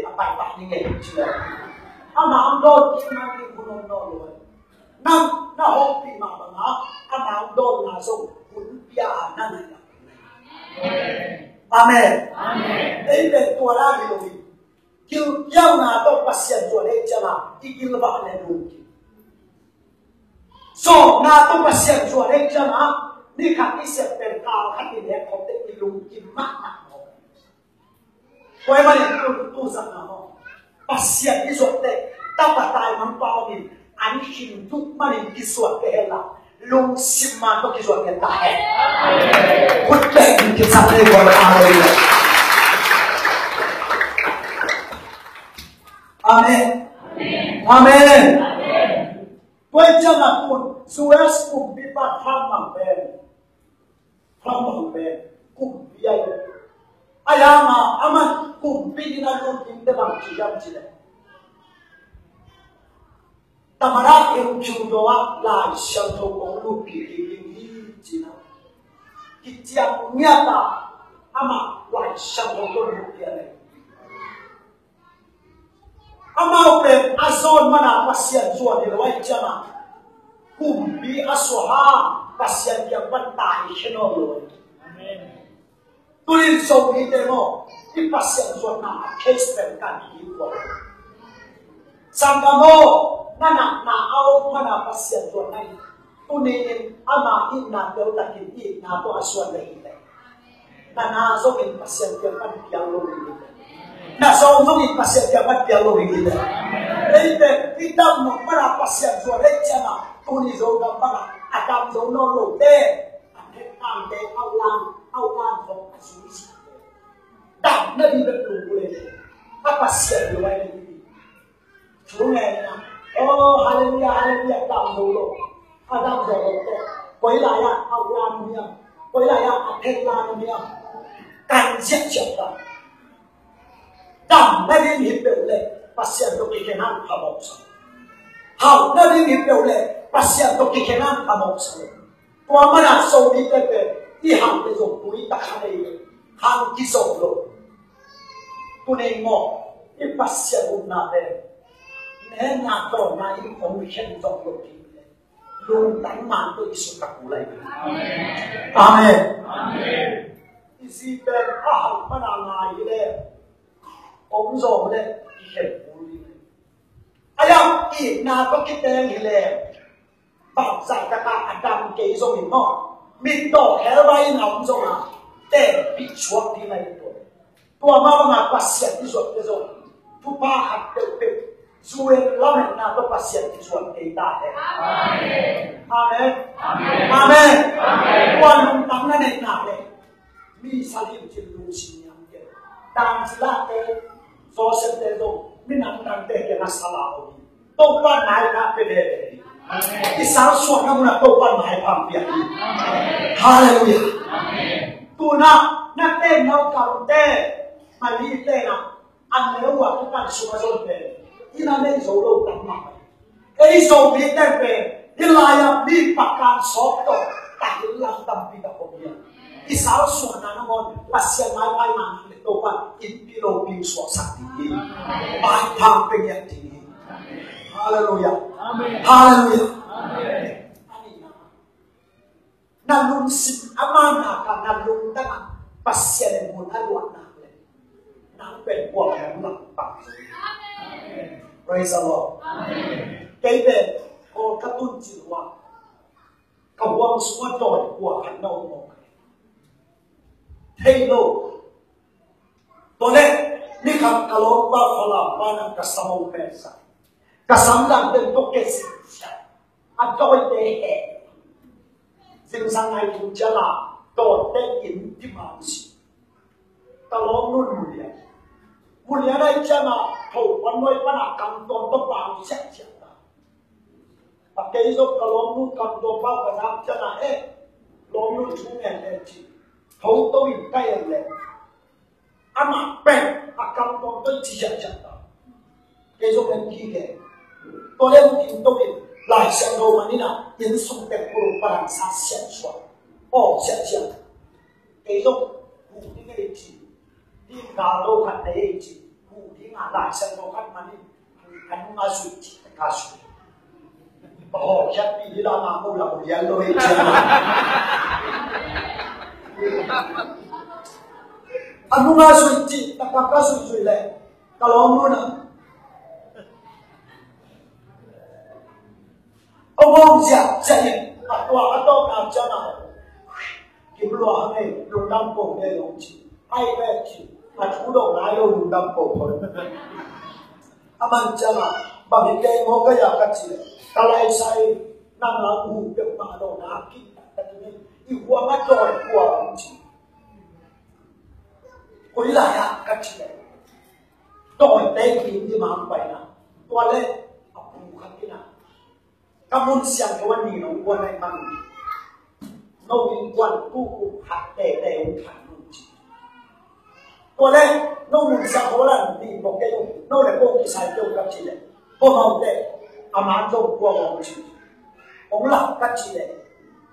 teh a paipah ni ngei ci lo. Amah ang dawn kik man ding hun om nawn lo. Na, na hopih mah bangah amah ang dawnna zong hun pia a na naih. Amen. Amen. Ei pen tua la hi lo hi. Gilkialna tawh Pasian zuan ei ciangah i gilvah le lungkim. Sawmna tawh Pasian zuan ei ciangah ni khat i sep pen kal khat i nek khop teh i lungkim mahmah maw. Tua ahih manin tu, tu zahna maw, Pasian i zuat teh tapa taimangpa in an khin duh manin kisuan kei hen la, lungsim man tawh kizuan ngen ta hen. Khut beng in kicak ni ko. Halleluiah. Amen. Amen. Tua hi ciangah tun U S kumpipa Trump bang pen, Trump bang pen kumpi ahi. A yang a aman kumpi ding a lut ding te bang ci hiam cih leh, Tamada Hirohito ah Lai Siangtho kong lutpih ding hi ci-in a kiciam ngiat a, amah Lai Siangtho tawh lutpih a nei. Amau pen a zawn mana Pasian zuan hi lo ahih ciangah kumpi a suah hang Pasian kiang pan tai khia nawn lo. Amen. Tunin Zomite maw, i Pasian zuanna a case pen kan hi kua. Sanggam aw, na natna a om mana Pasian zuanna hi. Tunin ama itna teltakin itna tawh a suan le hi le. Na na zongin Pasian kiang pan piang lo hi le. Na zong zongin Pasian kiang pan piang lo hi le. Ei pen i dam nop mana Pasian zuan le ciangah tuni Zogam bangah a dam zo nawn lo te. A phet tangte, outline, outline zong a zui zia. Damna ding bek lungkul e. A Pasian lo ai ding. Thu ngen na. Oh, halleluiah, halleluiah, dam zo lo. A dam zo lo te. Koi lai-ah outline om hiam? Koi lai-ah a phet lai om hiam? Kan ziahziah ta. Damna ding hi peuh leh Pasian tawh kikhen hang phamawh sa. Hauhna ding hi peuh leh Pasian tawh kikhen a, a mawksa lo. Tua mana Zomite pen i hauh leh zong tui tak kha nei lo, hang kizom lo. Tuni maw, i Pasian upna pen nena dawnna in hong khen zong lo ding leh lungtang man tawh i sut tak uh lai. Amen. Amen. I zi pen a hauh mana ngai hi leh, om zawng leh kikhen kul ding leh. A yam itna tawh kiteng hi leh, bangzah taka a dam kei zongin maw, mit tawh khelbai in a om zong a, tenpih suak ding a hi tua. Tua mah banga Pasian i zuat te zong thupha khat peuhpeuh, zu-en lametna tawh Pasian i zuat kei ta hen. Amen. Amen. Amen. Tua nungtang na neihna leh mi sa lim cin lungsim niam kei. Dang ci lah te, Joseph te zong minam dangte kiangah sa la uh hi. Topa maipha pia veve hi. I salsuahna munah Topa maipha pia hi. Halleluiah. Tu-in ah na tenna uh kamte, Mali tenna, an leh uh a kipan sung a zon pen i na nei zo lo tam mah. Ei Zomite pen hih lai-ah mi pakan sawp tawh tahin lam tampi tak om hi. I salsuahna nangawn Pasian maipha i ngah leh Topa innpi lopi suaksak ding hi. Maipha pia ngiat ding hi. Halleluiah. Amen. Halleluiah. Amen. A nihna, na lungsim a manna ka na lungtang a Pasian in mun a luahna leh nang pen kua ka nang lam pang. Praise the Lord. Kei pen Kolkata tun cil uh a, ka huang sungah dawi kua khat na om mawk. Thei lo. Tua leh ni khat ka lawmpa Falam pa nang ka sam hong peksak. Ka sam dang pen tua kei sik. A dawite he. Zingsang nai tung ciang a dawite in ti ma si. Ka lawmnu in mu lian. Mu lian ahih ciang a tho pan nuai pan a kam tuam tawh pau siahsiah ta. A kei zong ka lawmnu kam tuam pau ka zak ciang a, eh, lawmnu thu ngen leh ci. Tho to in ka en leh amah pen a kam tuam tawh ci siahsiah ta. Kei zong en kik e. Tua leh hong kim to in Lai Siangtho man in a, inn sung teng pulung palang sa siahsuah. Aw, siahsiah. Kei zong huh ding ei ci. Ding gal lo khat nei ei ci. Huh ding a Lai Siangtho khat man in. A nung a zui cih tak a zui. Aw, khiatpih hi la, ma mu la mu lian lo hi ci. A nung a zui cih tak a ka zui zui leh ka lawmnu in a hong ziahziah in a tua a tawpna ciang a kim lua hang ei, lungdam ko ve lo ci. Ai ve ci. A thu dong lai lo, lungdam ko ko. A man ciang a bang hi kei maw ka ya ka ci leh, ka lai sai nang a uh peuhmah lo na kim tak tak in i huam a dawi kua om ci. Koi lai ah ka ci leh, dawite in i mang pai na. Tua leh a pu khat in a Ka mun siangtho a ni nong guan ahih man, no innkuan tu kum khat tete hong khan nong ci. Tua leh no mun siangtho a ni bok kei uh, no leh ko kisai kei uh ka ci leh, ko maute a man zong kua hong ci. Hong lak ka ci leh,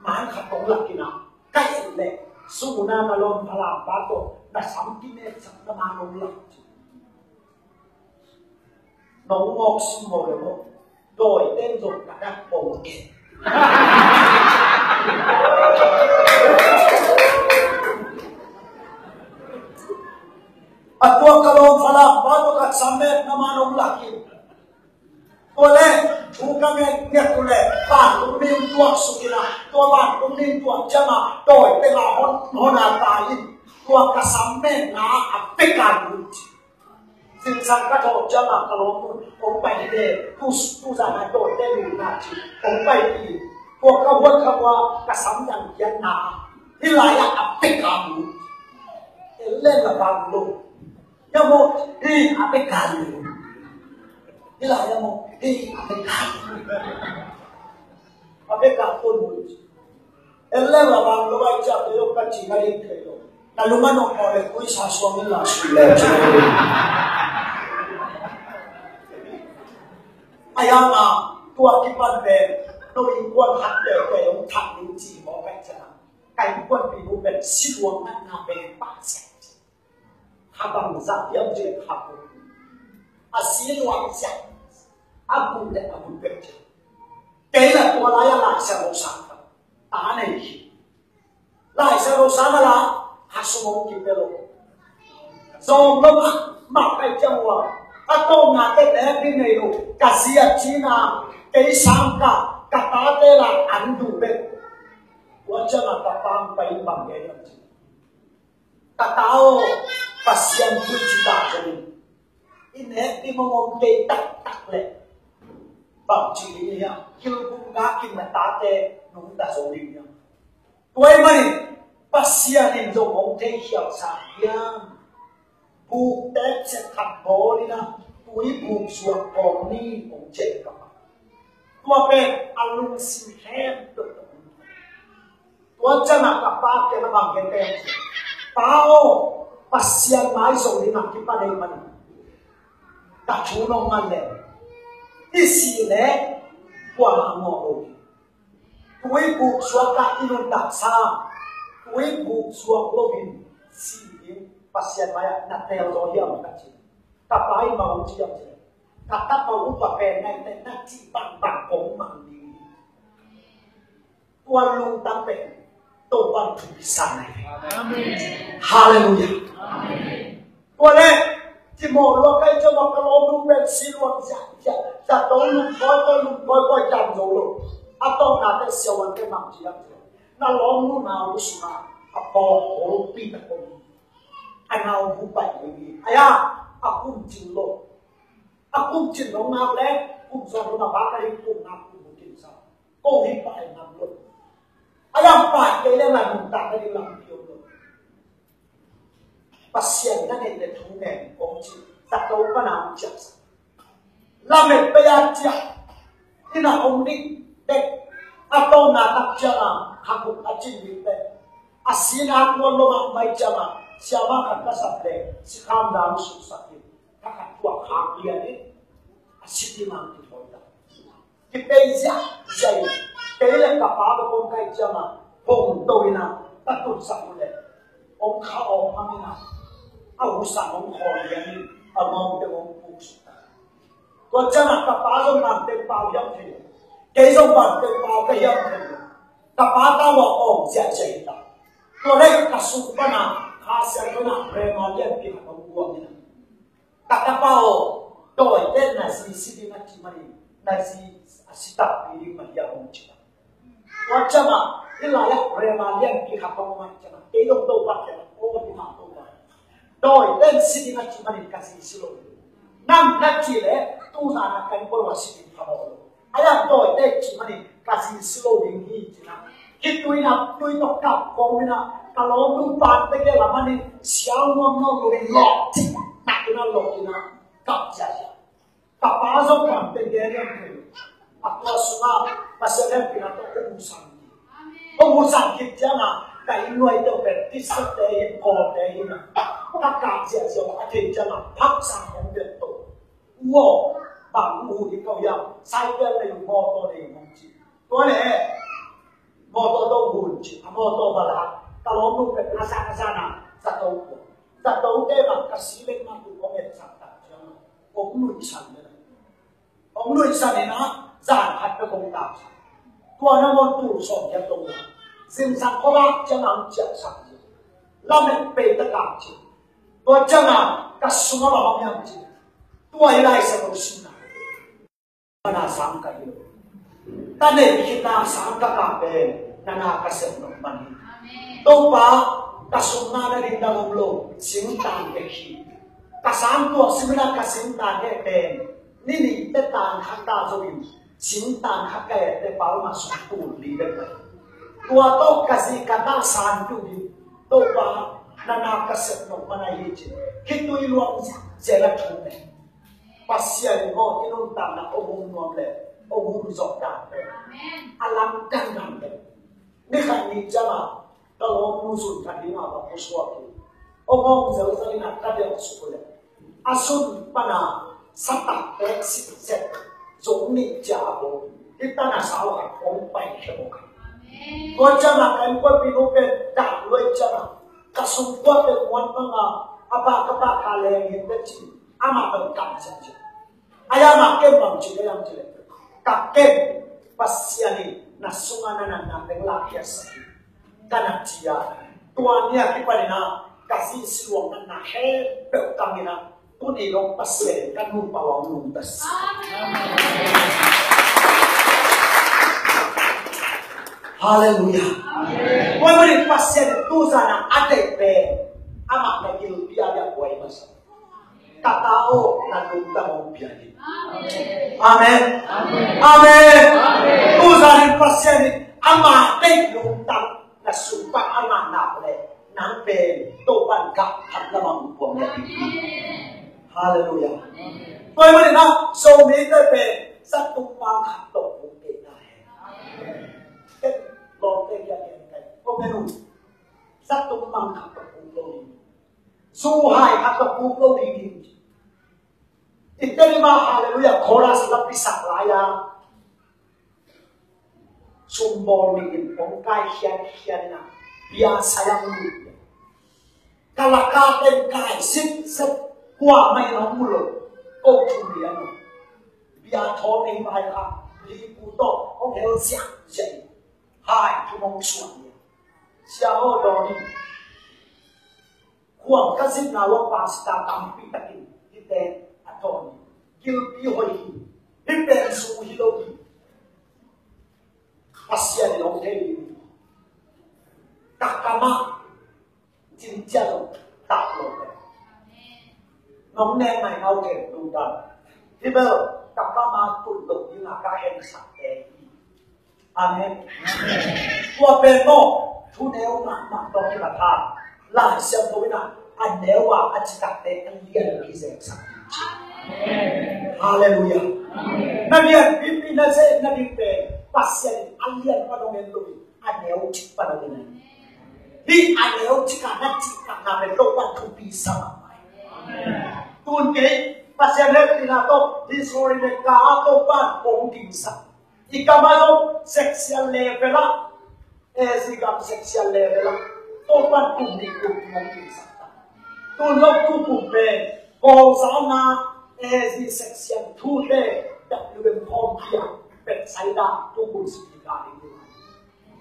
man khat hong lak in a, ka et leh, suna na lawm Falam pa tawh na sam kimetsak na man hong lak ci. Nong mawk sim maw le maw? Dawi ten zong ka dak pong e. A tua ka lawm Falam pa tawh ka sam met na man hong lak in. Tua leh thu ka nget nget uh leh vantung mi hong tuak suk in a, tua vantung mi hong tuak ciang a dawi teng a hon hon a tai in, tua ka sam metna a pek a lut. Zingsang ka thawh ciang a ka lawmnu in, hong pai hi ve, tu, tu zan a dawite lutna ci, hong pai hi. Tua ka huat kha ua ka sam dang kiatna, hih lai ah a pek a mu. En leng a bang lo. Hia maw, hih a pek a mu. Hih lai ah maw, hih a pek a mu. A pek a mu. En leng a bang lo, ai ciah te lo ka ci na ding thei lo. Na lung a nong mawh le kuisa suang in la sui le ci. A yang a, Tua kipan pen no innkuan khat tete hong that ding ci mawk ahih ciangin ka innkuanpih nu pen si luang natna pen pah sia. Kha bang zah hiam cih leh kha buk. A si luang sia. A buk leh a buk bek cia. Kei la tua lai-a Lai Siangtho sang kha. Ta nei hi. Lai Siangtho sang a la, a sum hong kipia lo. Zong lo mah, mah kai ciang ua. A tawpna teh leh hek ding nei lo. Ka zi a cina, kei sang ka, ka tate la an duh bek. Tua ciangin ka pa hong pai in bang gen hiam cih leh, ka ta aw, Pasian thu ci ta zong in. I nek ding mong om kei taktak leh bang ci ding hiam? Kilkul ngak in na tate nungta zo ding hiam? Tua ahih manin Pasian in zong hong thei khial sa hiam? Buk tek sek khat bawl in a, tui buk zuak kawm ni, hong ci ka pa. Tua pen a lungsim khempeuh. Tua ciangin ka pa kiangah bang gen pen, Pa aw, Pasian mai zo ding a kipan ahih manin ka thu nong ngen leh i si leh kuamah ngawh lo. Tui buk zuak a i nuntaksa, tui buk zuak loin si ding Pasian mai-ah na tel zaw hiam ka ci. Ka pa in bang hong ci hiam cih leh, ka tapa upa pen na in na cih bangbang kong mang ding hi. Tua lungtang pen Topa'n thupi sa na hi. Amen. Halleluiah. Amen. Tua leh Timothy lua kai ciang a, ka lawmnu pen si luang ziahziah, zato lum kawikawi, lum kawikawi, tam zo lo. A tawpna teh siavuante bang ci hiam cih leh, na lawmnu nau sungah a pawlpi tak om, a nau bu pai ding hi. Ai-a, a kum cin lo. A kum cin lo ngak leh kum sawm lo na ba ka ding, kum ngak kum bu cin sa. Ko hi pai ngam lo. A lam pai kei leh na nuntak ka ding lampi om lo. Pasian na neih leh thu ngen kong ci. Zato pan a hong ciah sa. Lamet pei a ciah. Inn ah hong dik bek. A tawpna tak ciangin kha guk a cin dik bek. A sihna kuan lo mah mai ciangin siamah khat ka sap leh sikham dang suksak in, kha khat tuak khak lian in, a si ding a kithawi ta. Kipei ziahziah in, kei leh ka pa bek hong kai ciangin hong to in a, ka tunsak uh leh hong kha awk mang in a, a husan hong khawl lian in, a ngawngte hong puksuk ta. Tua ciangin ka pa zong bang teng pau hiam thei lo. Kei zong bang teng pau ka hiam thei lo. Ka pa tawh a awng ziahziah hi ta. Tua leh ka sung pan a Kha Siangtho in a rema lianpi khat hong guang in a, ka tapa aw, dawite na zi si ding a cih manin na zi a si takpi ding mah hiam, hong ci ta. Tua ciangin hih lai-ah rema lianpi khat hong om ciangin kei zong Topa kiangah, aw, hi mah Topa, dawite na si ding a cih manin ka zi si lo. Nang na cih leh tu zan a ka inn pawl a si ding phamawh lo. Ai-a, dawite cih manin ka zi si lo ding hi, ci-in a, hih tui na, tui tawh kap kawm in a, ka lawmnu pa teng gel a manin siau nuamnuam lo in lawh cih tak in a lawh in a, kap ziahziah. Ka pa zong bang teng gel hiam thei lo. A tua sungah Pasian hehpihna tawh hong sang hi. Hong sang khit ciangin ka inn nuaite uh pen Tishate hi, Kawlte hi in a, ka kap ziahziah uh a theih ciangin phaksa hong bia to. U aw, bang uh hu ding ko hiam? Cycle nei uh, mawtaw nei uh, hong ci. Tua leh mawtaw tawh uh hun ci. A mawtaw va lak. Ka lawmnu pen a zan a zan a zato pua. Zatote bang ka si leng mah tu hong etsak tak ciangin hong nuihsan leh, hong nuihsan in a, zan khat peuh hong taksak. Tua nangawn tul sawm giat dong a, zingsang khuavak ciangin hong ciahsak hi. Lamet pei ta kang ci. Tua ciangin ka sungah bang om hiam cih leh, tua hi Lai Siangtho simna. Mana sang ka hi lo. Ka neih khitna sang ka kah pen na na ka sep nop man hi. Topa, ka sungah na dingdang om lo, singtan bek hi. Ka sang tuak simin a ka singtan heh pen ni nih teh tan khat ta zo in, singtan khat ka et teh palma sung tul li bek. Tua tawh ka zi ka ta san tu hi. Topa, na na ka sep nop man ahi ci. Khitui luang ziahziah a thu ngen. Pasian in aw, i nuntakna hong hun nuam leh hong hun zawh dan pen a lamdang dan pen. Ni khat ni ciangin ka lawmnu sun khat dingin va pusuak hi. Hong hawm zelzel in a ka delh suk uh leh, a sun pan a satak pek sitset, Zong nih cia a bawl. Hih tan a sau khat hong pai khia bawk a. Tua ciangah ka innkuanpih nu pen dah luai ciangah ka sungkuan pen muan bangah a pa ka pa ka leng hi pen ci. Amah pen kam ciang ciang. A yangah ken bang ci leh, yang ci leh, ka ken Pasian in na sungah na natna teng lahkhiatsak hi. Ka na ci a, tua ni a kipanin ah ka sihsiluang natna khempeuh kang in ah, tuni dong Pasian in ka nupa hong nungta sa. Halleluiah. Tua ahih manin Pasian in tu zan a a deih pen amah na gilpi a buai masa. Ka ta aw, na lungtang hong pia hi. Amen. Amen. Tu zan in Pasian in ama deih lungtang na sung pan a ngah nak leh nang pen Topa'n gah thak lamah hong puang na ding hi. Halleluiah. Tua ahih manin ah Zomite pen zatung mang khat tawh hong deihna hi. Ken lawmte hiah ken kai. Tua pen uh zatung mang khat tawh hong deihna hi. Zu hai khat tawh puk lo ding hi. I tedim ah Halleluiah chorus la pisak lai a, sumbawl nih in hong kai khiankhian in ah, bia sai ang nih. Ka lak ah teng kai sitset, kuamah in hong mu lo. Ko thum lian lo. Bia thaw nei vai kha, lipu tawh hong hel ziahziah in, hai thum hong suan lian. Sia aw, dawn in. Khuang ka zitna uah pastor tampi takin hihte a thawn hi. Gilpi hoih hi. Hih pen zu hi lo hi. Pasian in hong thei hi. Ka kam ah cincia lo, tak lo. Nong nek nai ngau ken lungdam. Hih bel ka kam ah tun lo ding a ka hensakte hi. Amen. Tua pen maw, thu neu mahmah tawh kipat a, Lai Siangtho in ah a neu a a citakte a lianpi zeksak. Halleluiah. Na lianpipi na zek nading pen Pasian in a lian pan hong en lo hi, a neu cik pan hong en. Hih a neu cik a na cihtakna pen Topa'n thupi sa mahmah hi. Tun kei Pasian hehpihna tawh history le ka a Topa'n hong dingsak. I kam ah zong section level ah, A Z gam section level ah, Topa'n kum nih kum nih hong dingsak ta. Tun zong tu kum pen Kawlzang a A Z section thute W M khawmpi ah, Bethsaida tu kum speaker ding hi.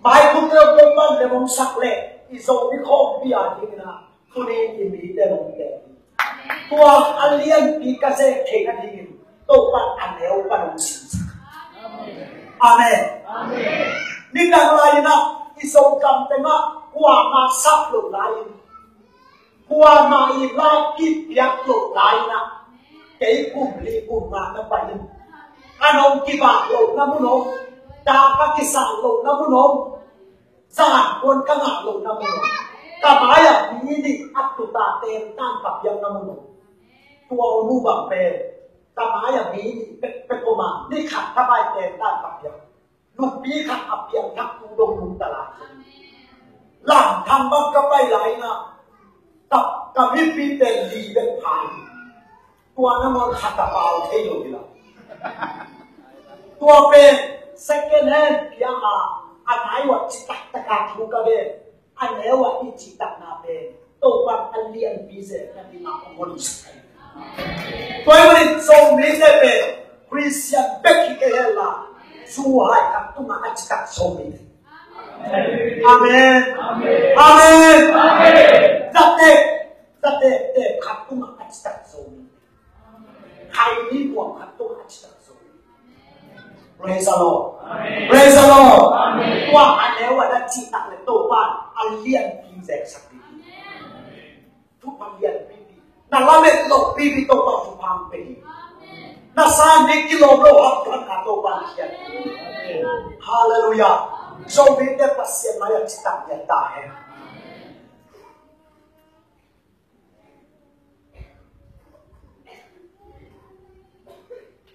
Maikhut teu Topa'n lem hong sak leh i Zomi khawmpi a dingin ah tuni in i mite hong teel hi. Tua a lianpi ka zek theihna dingin Topa'n a neu pan hong sinsak. Amen. Nidang lai-in ah i Zogam teng ah kuamah sap loh lai-in, kuamah i lakkip piak loh lai-in ah, kei kum li kum nga na pai in, a nong kibak lohna mun om, dak a kisat lohna mun om, zan kuan ka ngah lohna mun om, ka mai-ah mi nih a tut a tentan ka piakna mun om. Tua unu bang pen ka mai-ah mi nih pekpek om a, ni khat ka mai tentan ka piak. Nupi khat a piangthak tu dong nungta lai. Lamthang bang ka pai lai-in ah, ka, ka mipite li bek pha hi. Tua nangawn khat a pau thei lo hi la. Tua pen second hand piang a, a nai uah citaktak a thu ka gen. A neu a i cihtakna pen Topa'n a lianpi zek nading a hong honsak hi. Tua ahih manin Zomite pen Khristian bek hi kei hen la, zu hai khat tungah a citak Zomite. Amen. Amen. Zatek, zatek te khat tungah a citak Zomite. Khaini buang khat tungah a citak Zomite. Praise the Lord. Praise the Lord. Tua a neu a na cihtak le Topa'n a lianpi zeksak ding hi. Thupha lianpipi, na lamet lohpipi Topa'n thupha hong pia hi. Na san ding kilawm loh hamphatna Topa'n khiat hi. Halleluiah. Zomite Pasian mai-ah citak lian ta hen.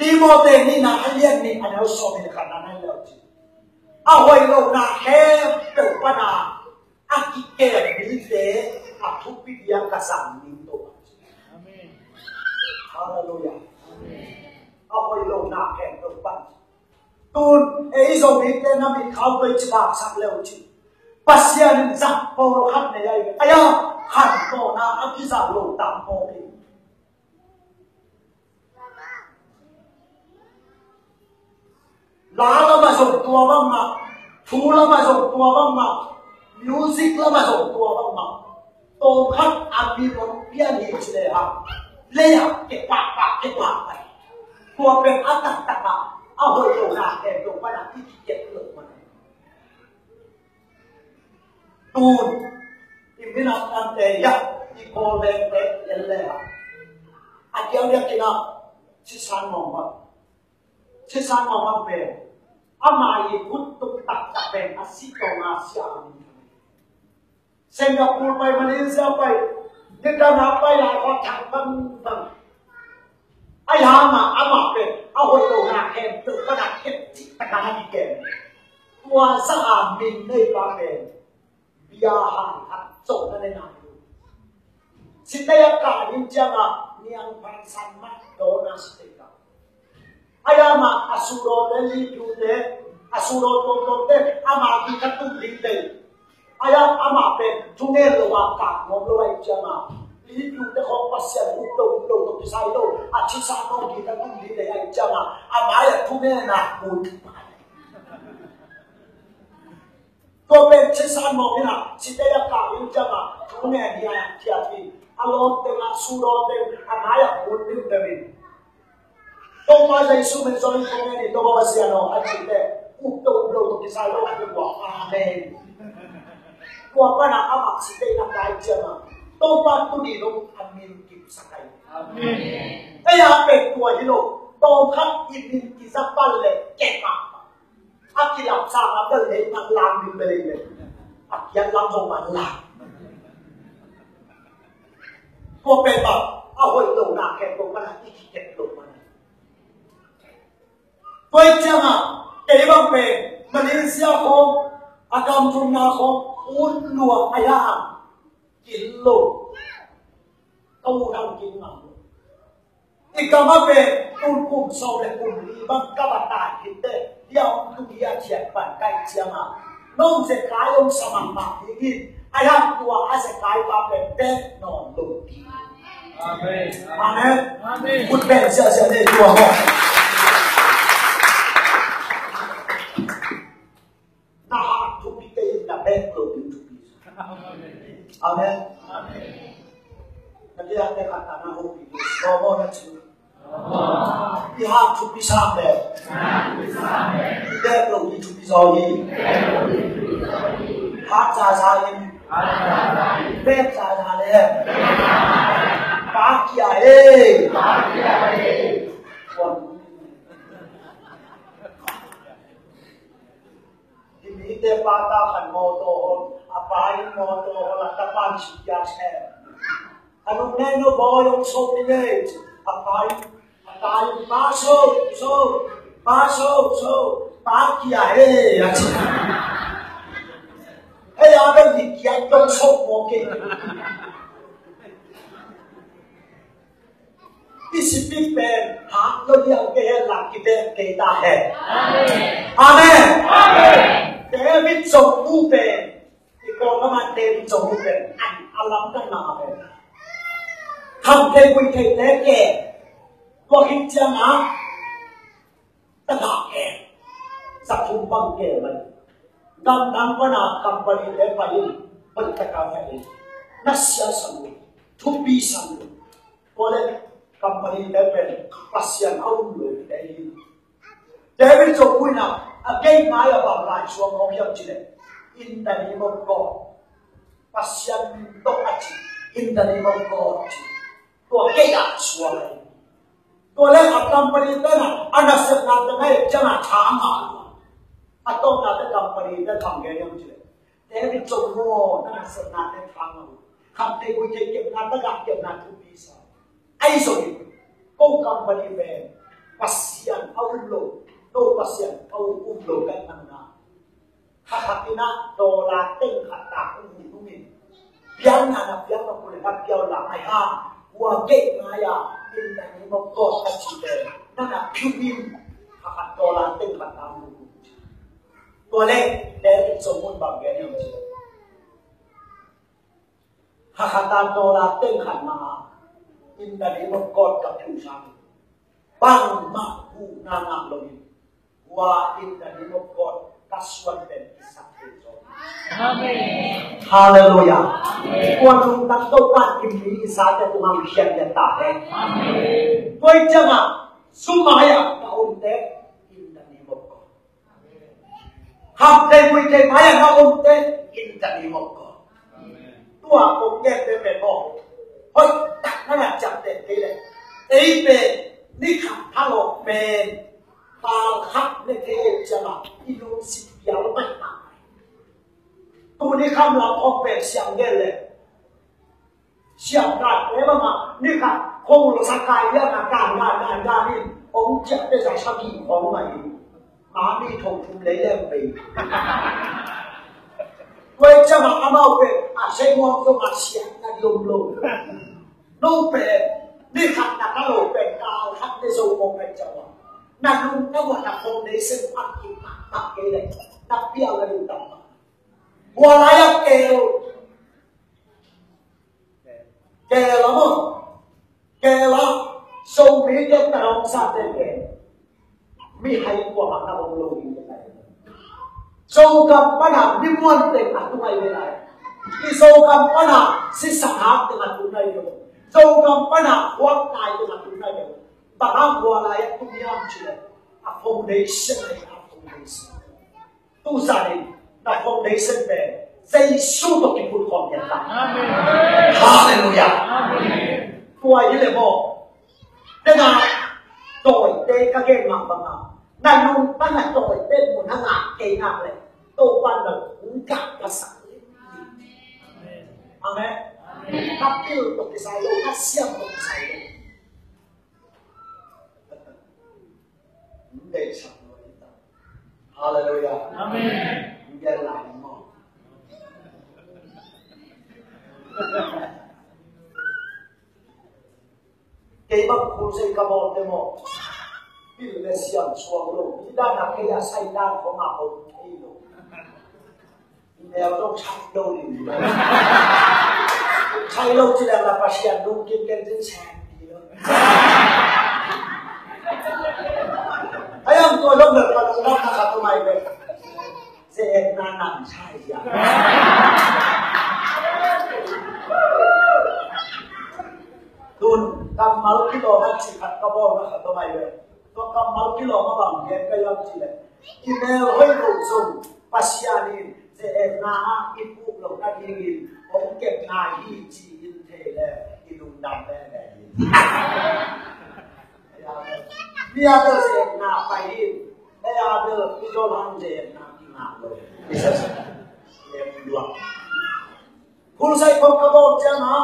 Timoti nihna a lian nih a neu sawm le khatna na en leh ci, a hoih lohna khempeuh pan a a kikem mite a thupi dia ka zang ning to. Halleluiah. A hoih lohna khempeuh Tun ei Zomite na mit khau pei ci baksak leu ci. Pasian in zak pawlkhat nei ahi ve. Aia, khantohna a kizak lo tam pawh hi. La lamah zong tua bangmah, thu lamah zong tua bangmah, music lamah zong tua bangmah. Tawmkhat a min hong pian hi ci le hang, lei ah kepahpah, kepahpah. Tua pen a taktak ah a hoih lo na pen lo pan a i kikep lo pan. Tun i minam ante hiah i kawl vengte en le hang, a diaudiak in ah Sisan Mawng Bang, Sisan Mawng Bang pen ama i khut tuk taktak pen a si tawng a sia a min. Singapore pai, Malaysia pai, Vietnam pai lai khaw thang bang bang. Ai hang a amah pen a hoih lo na khem tuk pan a khem cih tak a na kikem. Tua zah a min nei pa pen bia hang hang zong na ne nai lo. Sitei a kah ding ciang a Niang Phan San mah dawn a sitei kah. Ai amah a sudawte, lipute, a sudaw tuamtuamte ama guitar tum ding tei. Ai amah pen thungen lo a kah nuam lo ai ciang a, lipute khawng Pasian up lo, up lo tawh kisai lo a, thisa khawng guitar tum ding tei ai ciang a, a mai a thungen a kun. Tua pen Sisan Mawng in ah sitei a kah ding ciang a, thungen hi a, thiat hi. A lawm teng a, sudaw teng a, a mai a kun ding teng in. Topa Jesu min sawm in thungen hi, Topa Pasian aw, a cih teh, up tawh up lo tawh kisai lo a, a tua. Amen. Tua pan a amah sitei a kai ciang a, Topa tuni dong a min kipsak ai. Amen. Ei a pen tua hi lo, tawmkhat i min kizak pan le kepah. A kilap sang a bel lei man lam ding bel lei lei. A kiat lam zong man lam. Tua pen bang a hoih lo na khem lo man a, i kikep lo man a. Tua i ciang a kei bang pen Malaysia khawng a gam thumna khawng ut lua a, ai hang kil lo. Ka ut hang kil ngam lo. I gam a pen tun kum sawm le kum li bang ka va tai khit teh, hia hong tung hi a, thiat pan kai ciang a, nong zekai hong sa mahmah ding in, ai hang tua a zekai pa pen pek nawn lo ding. Amen. Amen. Amen. Khut beng ziahziah ni tua maw. Na hat thupi kei in, na bek lo ding thupi. Amen. Amen. Na diakdiak a na hopi. Lawm aw na ci. I hat thupi sam le, i bek lo ding thupi zaw hi. Hat zaza in, bek zaza le. Pa kia e. Hih mite pa ta khan mawtaw hol, a pa in mawtaw hol, a tapa in sukhiat hen. A nung nen no bawi hong so mi nei, a pa in, a ta in, pa so, so, pa so, so, pa kia he, a ci. Hei a bel ni kia dong so mo ke. I sipik pen hat lo liang kei hen la, kibeng kei ta hen. Amen. Amen. David zong mu pen, i Kawlgam ah David zong mu pen an a lamdang na pen, kham thei gui theite ke. Tua khit ciang a tagah e, zathum bang ke mai. Gamdang pana company te pai in, pai taka mai in, na sia sang lo, thupi sang lo. Tua le company te pen Pasian a um lo te hi. David zong mu in a, a gei mai a bang lai suang hong hiam ci le, in the name of God. Pasian min tawh a ci, in the name of God ci. Tua gei a suang a hi. Tua le a company te na, a nasepna te na e ciang a thang a. A tawpna te company te thang gei hiam ci le, David zong mu, na nasepna te thang a. Kham thei gui thei kepna, tagah kepna thupi sa. Ahi zongin, ko company pen Pasian a um lo, ko Pasian a um lo ka hih manin a, kha khat in a dollar teng khat ta hong hun hong in, piang na na piang ma kule na piau la ai ha, hua gei mai a, in the name of God a ci pen, na na piu in, kha khat dollar teng khat ta hong hun. Tua leh, David sawm mun bang gen hiam cih leh, hakhat a tawla teng khat mah, in the name of God ka phu sang. Bangmah huhna ngah lo in, hua in the name of God ka suan pen i sak thei zaw. Amen. Halleluiah. Amen. Tua lungtang Topa'n i mi i sate tungah hong khiat ta hen. Amen. Tua ciangah, sum mai-ah ka omte, in the name of God. Kham thei, vui thei, mai-ah na omte, in the name of God. Tua kong gen pen pen maw, hoih tak na na ciamteh kei leh, ei pen ni khat thalawh pen, kal khat ne thei ciangah i lungsim pial mahmah. Tuni kham lam khawng pen siang gen leh, siam khat te mahmah, ni khat khong lo sa kai liang a kan, kan, kan, kan in, hong ciah te za sa ki khong mah in. Mami thong thum lei leng pei. Tua ciangah amau pen, a sei muang zong a siam na di om lo. No pen, ni khat na ka lo pen, kal khat te zo mong pen ciangah. Na lung na muan na khong nei sen a ki pak pak kei leh, na pial na lung tam pak. Hua lai-ah keu. Keu a maw. Keu a. Zomi te na hong sa te keu. Mihai kuamah na om lo ding te. Zogam pan a mi muan teng a tung nai ve lai. I Zogam pan a sisan hak teng a tung nai ve. Zogam pan a khuak nai teng a tung nai ve. Bang hang hua lai-ah tung hiam cih leh, a foundation ahi, a foundation. Tu zan in na foundation pen Jesu tawh kiphut khawm hiam ta. Amen. Halleluiah. Amen. Tua hi leh maw, tena dawite ka gen mah bangin, na lungtang a dawite mun a ngah kei nak leh, Topa'n na lungtang ka sak. Amen. Amen. Na pil tawh kisai lo, na siam tawh kisai lo. Halleluiah. Amen. Kei bang khul sei ka bawl te maw. Pil le siam suang lo. Ni dan a kei a sai dan khong a hong thei lo. Neu dong chai lo ni. Chai lo ci leng la Pasian lungkim ken cin seng ni lo. Ai ang tua dong le pa dong na ka tu mai le. Se et na nam chai ya. Tun kammal kilawm a ci khat ka bawl na khat ka mai ve. Tua kammal kilawm a bang gen ka hiam cih leh, i mel hoih loh zong Pasian in ze-etna i puk loh nadingin hong kepna hi ci-in thei leh i lungdam veve hi. Ni a bel ze-etna pai hi. Ni a bel i zol hang ze-etna i ngah lo. Khulsai khong ka bawl ciangah,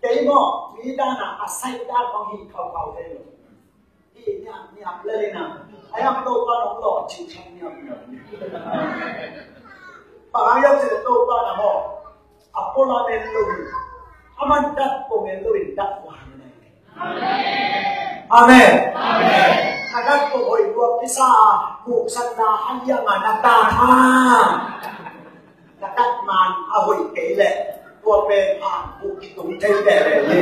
kei maw, mi dan a, a sai dan khong hi khaukhau thei lo. Hi niam niam le le na. A yam Topa nong lawh cih ciang niam niam. Bang hang hiam cih leh Topa na maw, a pua lam en lo in, a man dat pua men lo in dat huang na. Amen. Amen. A dat pua hoih tua pisa, muhsakna a liang a na ta tha. Ka tat man a hoih kei leh, tua pen a bu kitung thei veve hi.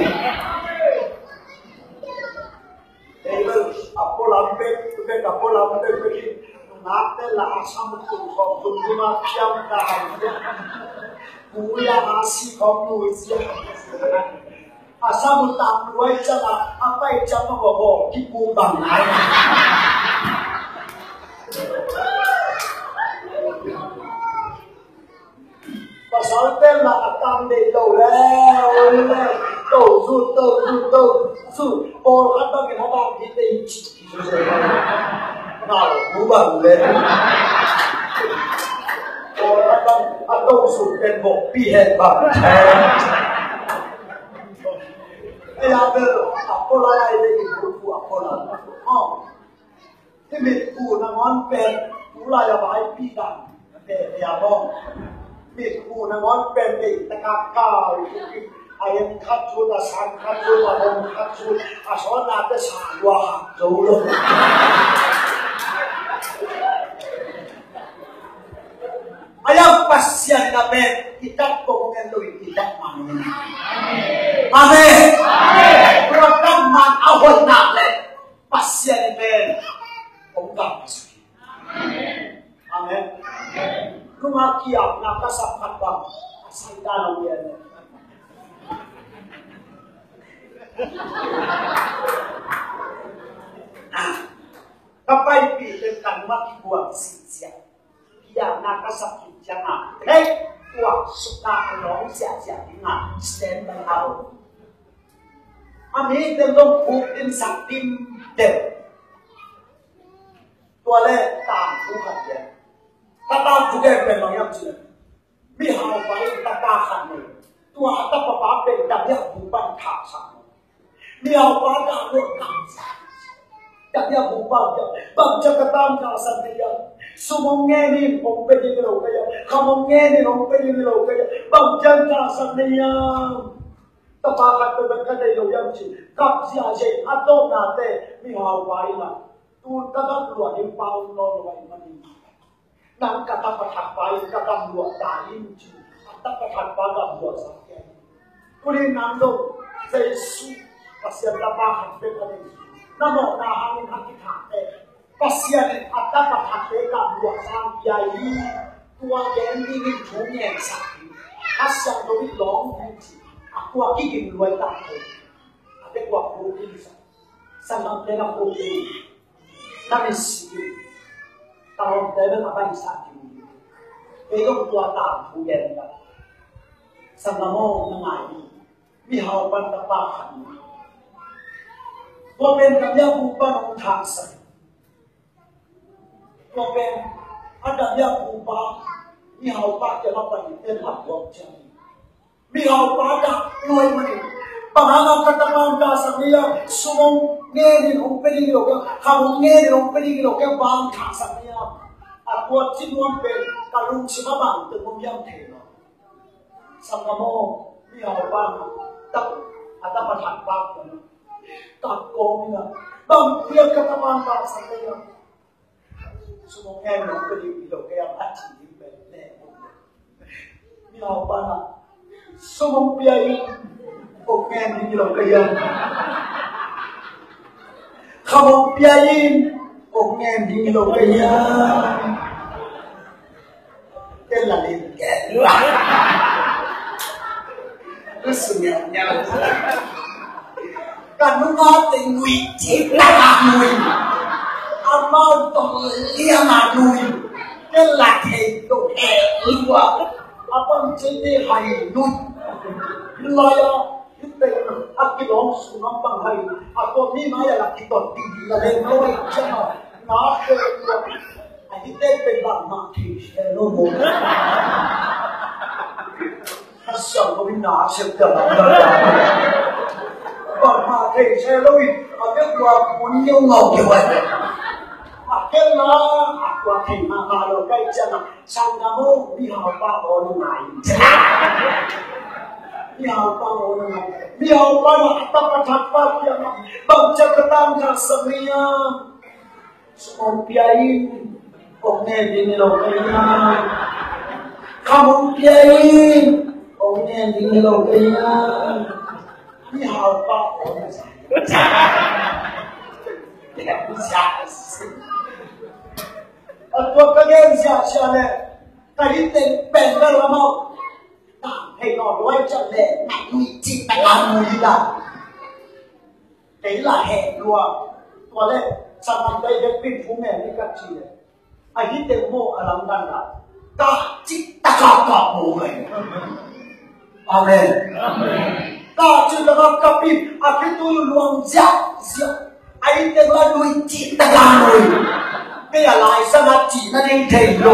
Kei bel a pua lam pek, pek a pua lam pek pek hi. Nungak te la a sam tung khawm tung tung a piam ta. Mu ya a si khawm mu sia. A sam tang luai ciang a, a pai ciang a bawl bawl kipu bang nai. Pasal pen la a tam dei lo le, to zu, to zu, to zu. Pawl khat bang in a bang ki dei ci. Ngal mu bang le. Pawl khat bang a to zu pen bok pi het bang. Ei a bel a pawl a lai le i bu a pawl a. Oh. Hih mitku nangawn pen, tu lai a vaipi dan, te te a maw. Mitku nangawn pen, te taka kau, a en khat cu, a san khat cu, a bom khat cu, a sawnna te sa lua hak zo lo. Amen. Nungak kiapna ka sap khat bang a Satan a wian. Ka paipih le ka nungak kikuang sitsia. Kiapna ka sap kik cianga hei, tuak sukna a lawng siahsiah dinga stand by a om. A mite zong puk dimsak dimdem. Tua le tangthu khat lian. Ka tangthu gen pen bang hiam cih leh, mihaupa in tapa khat nei. Tua a tapa pa pen damiah bupan thaksak. Mihaupa dah luat kamsak. Damiah bupan dah. Bang ciang ka tang thaksak nei a, sum hong ngen in hong pe ding lo ka hiam? Kham hong ngen in hong pe ding lo ka hiam? Bang ciang thaksak nei a, tapa khat pen ka nei lo hiam ci. Kap ziahziah in a tawpnate mihaupa in a, tu ka gam luah ding pa hong nawn lo ahih manin, nang ka tapa thakpa in ka gam luah ta in ci. A tapa thakpa gam luah sa kei. Tuni nang zong Jesu Pasian tapa khat bek a nei. Na mawhna hangin a kithakte Pasian in a tapa thakte gam luah sa pia hi. Tua gen dingin thu ngensak hi. A siangtho in lawng ding ci. A kua kiging luai ta hi. A bek kua kua kiging sa. Sanggamte na puk ding. Na misi. Ka lawmte na a ban sa ding. Kei zong tua tangthu gen ka. Sanggam aw, na ngai ding. Mihaupa tapa khat. Tua pen damiah bupan hong thaksak. Tua pen a damiah bupa mihaupa kiang a pan in a buak ciang. Mihaupa dah luai manin. Bang hang a ka tapa hong thaksak ni a, sum hong ngen in hong pe ding lo ka hiam? Kham hong ngen in hong pe ding lo ka hiam? Bang thaksak ni a. A tua ci nuam pen ka lungsim a bang teng hong hiam thei lo. Sanggam aw, mihaupa tak a tapa thakpa kong tak kong ina. Bang pia ka tapa hong thaksak ni a, sum hong ngen in hong pe ding lo ka hiam? A ci ding pen le. Mihaupa na sum hong pia in hong ngen ding lo ka hiam? Kham hong pia in hong ngen ding lo ka hiam? Ken la lim ken. Lu sum ngen ngen. Ka nungak teng nui cik na ka nui. Amau tong liang a nui. Ken la thei lo thei lua. A bang cik ni hai nui. Lai a, i teng a kilawm sung a bang hai. A ko mi mai a la kiton di di la leng lo i ciang a. Na ke lua. A hi te pen bang ma thei se lo mo. A siang ko mi na se te la. Bang ma thei se lo i. A ke kua ko ni ngau ke wa. A ke la, a kua thei ma ma lo kai ciang a. Sanggam aw, mihaupa aw na ngai. Mihaupa aw na ngai. Mihaupa na a tapa thakpa kiang a, bang ciang ka tang thaksak ni a, sum hong pia in, hong ngen ding lo ka hiam? Kham hong pia in, hong ngen ding lo ka hiam? Mihaupa aw na ngai. A tua ka gen siasia le, ka hi teng pen bel amau. Hei naw luai ciat le, na nui cik na ka nui la. Kei la heh lua. Tua le, sa man bai dek pin fu men ni ka ci le. A hi teng maw a lamdan la. Ka cik ta ka ka maw le. Amen. Amen. Ka cik la ka ka pin, a ki tu luang ziak ziak. A hi teng la nui cik ta ka nui. Kei a lai sa na ci na ding thei lo.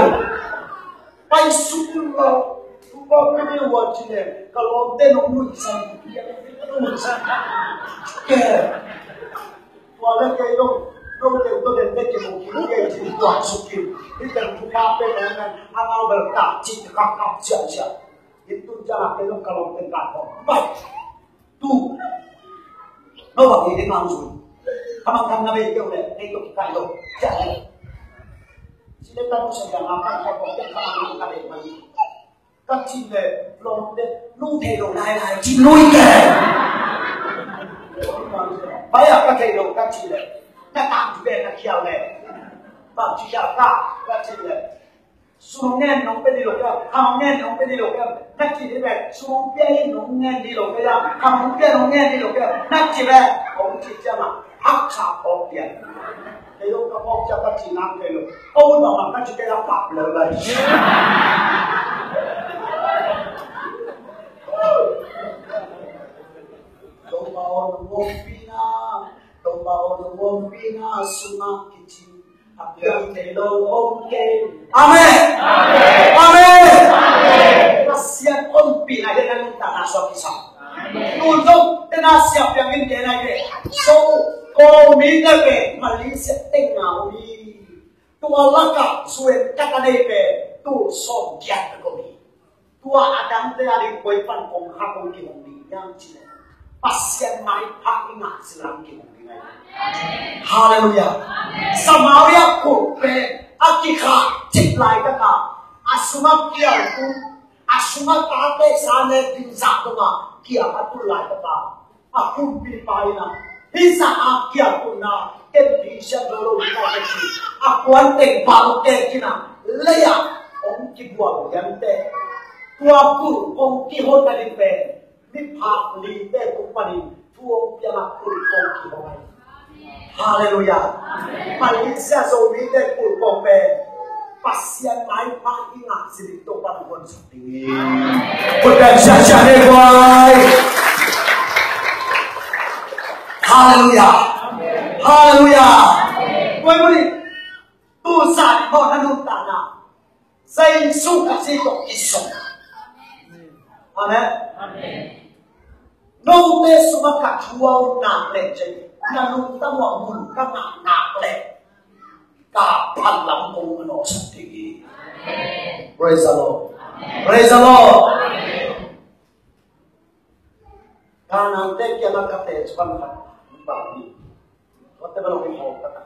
Pai suk lo. Suk lo, kei ni wa ci le. Ka lawmte nong nui sa. Nui sa. Kei. Tua le kei lo. Lo te to den te ke mo ki kei ci tua suk ki. Ni te tu ka pe na na. A mau bel ka ci ka ka cia cia. Ni tu cia la kei lo ka lawmte ka ko. Pai. Tu. No ba ke de mang su. Ka mang kam na be ke le, ke to ka lo. Ja le. Si le ta no sa ya ma ka ko ko ke ka mang ka le ma. Ka ci le, lo de, nu te lo lai lai, ci lui ke. Ba ya ka te lo ka ci le. Na ta be na kia le. Bang ci khia ka, ka ci leh, sum hong ngen nong pia ding lo ka, kham hong ngen nong pia ding lo ka, na ci leh, sum hong pia in nong ngen ding lo ka, kham hong pia nong ngen ding lo ka, na ci leh, hong ci ciang a, hak sa phawk pian. Kei zong ka phawk ciang ka ci nang kei lo. Ko zong a ka ci kei a pap lel lai. Topa aw nong ompihna, Topa aw nong ompihna sungah kici a piang thei lo om kei. Amen. Amen. Pasian ompihna hi a, na nuntakna sungah kisam. Tu zong tena sia piang in kei nai ve. So, ko mite ve Malaysia teng na om hi. Tua lakah suan kata nei pen tu sawm giat ka ko hi. Tua a dangte a ding koi pan kong kha kong kihong ding hiam cih leh Pasian maipha i ngah cil a kihong ding ahi. Halleluiah. Samaria khut pen a kikhah cik lai kata, a sungah kial tung, a sungah tate sa ne ding zah dongah kial a tul lai kata, a kumpipa in a, hih zah a kial tunna ken phisiat lo lo hi ta ka ci, a kuan teng bang tek in a, lei ah hong kibual hiam teh. Tua kul hong kihon a ding pen miphak lite tung panin thu hong piang a kul hong kihon a hi. Halleluiah. Malaysia Zomite kul hong pen Pasian maipha i ngah cil ding Topa na hon sak ding hi. Kut beng siasia ne guai. Halleluiah. Halleluiah. Guai muni. Tu zan mawh na nuntakna Jesu Khazih tawh kisong. Amen. Note sungah ka thu a om nak leh, na lungtang uh ah mun ka ngah nak leh, ka phat lam kong manawhsak ding hi. Praise the Lord. Praise the Lord. Kanaan te kiangah ka teh cuan khat bang hi. Tua te bang hi hau ka tak.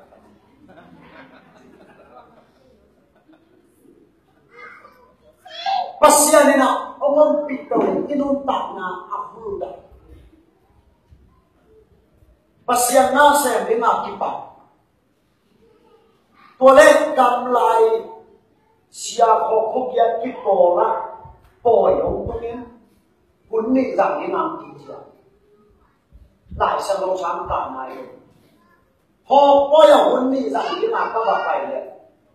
Pasian in a hong ompih to in i nuntakna a hulda. Pasian na sem ding a kipan. Tua leh gamlai sia khawk khawk kiat kipawl ah pawi hong tung in hun nih zang ding a kici a. Lai Siangtho sang ta nai lo. Hawkpawi a hun nih zang ding a ka va pai leh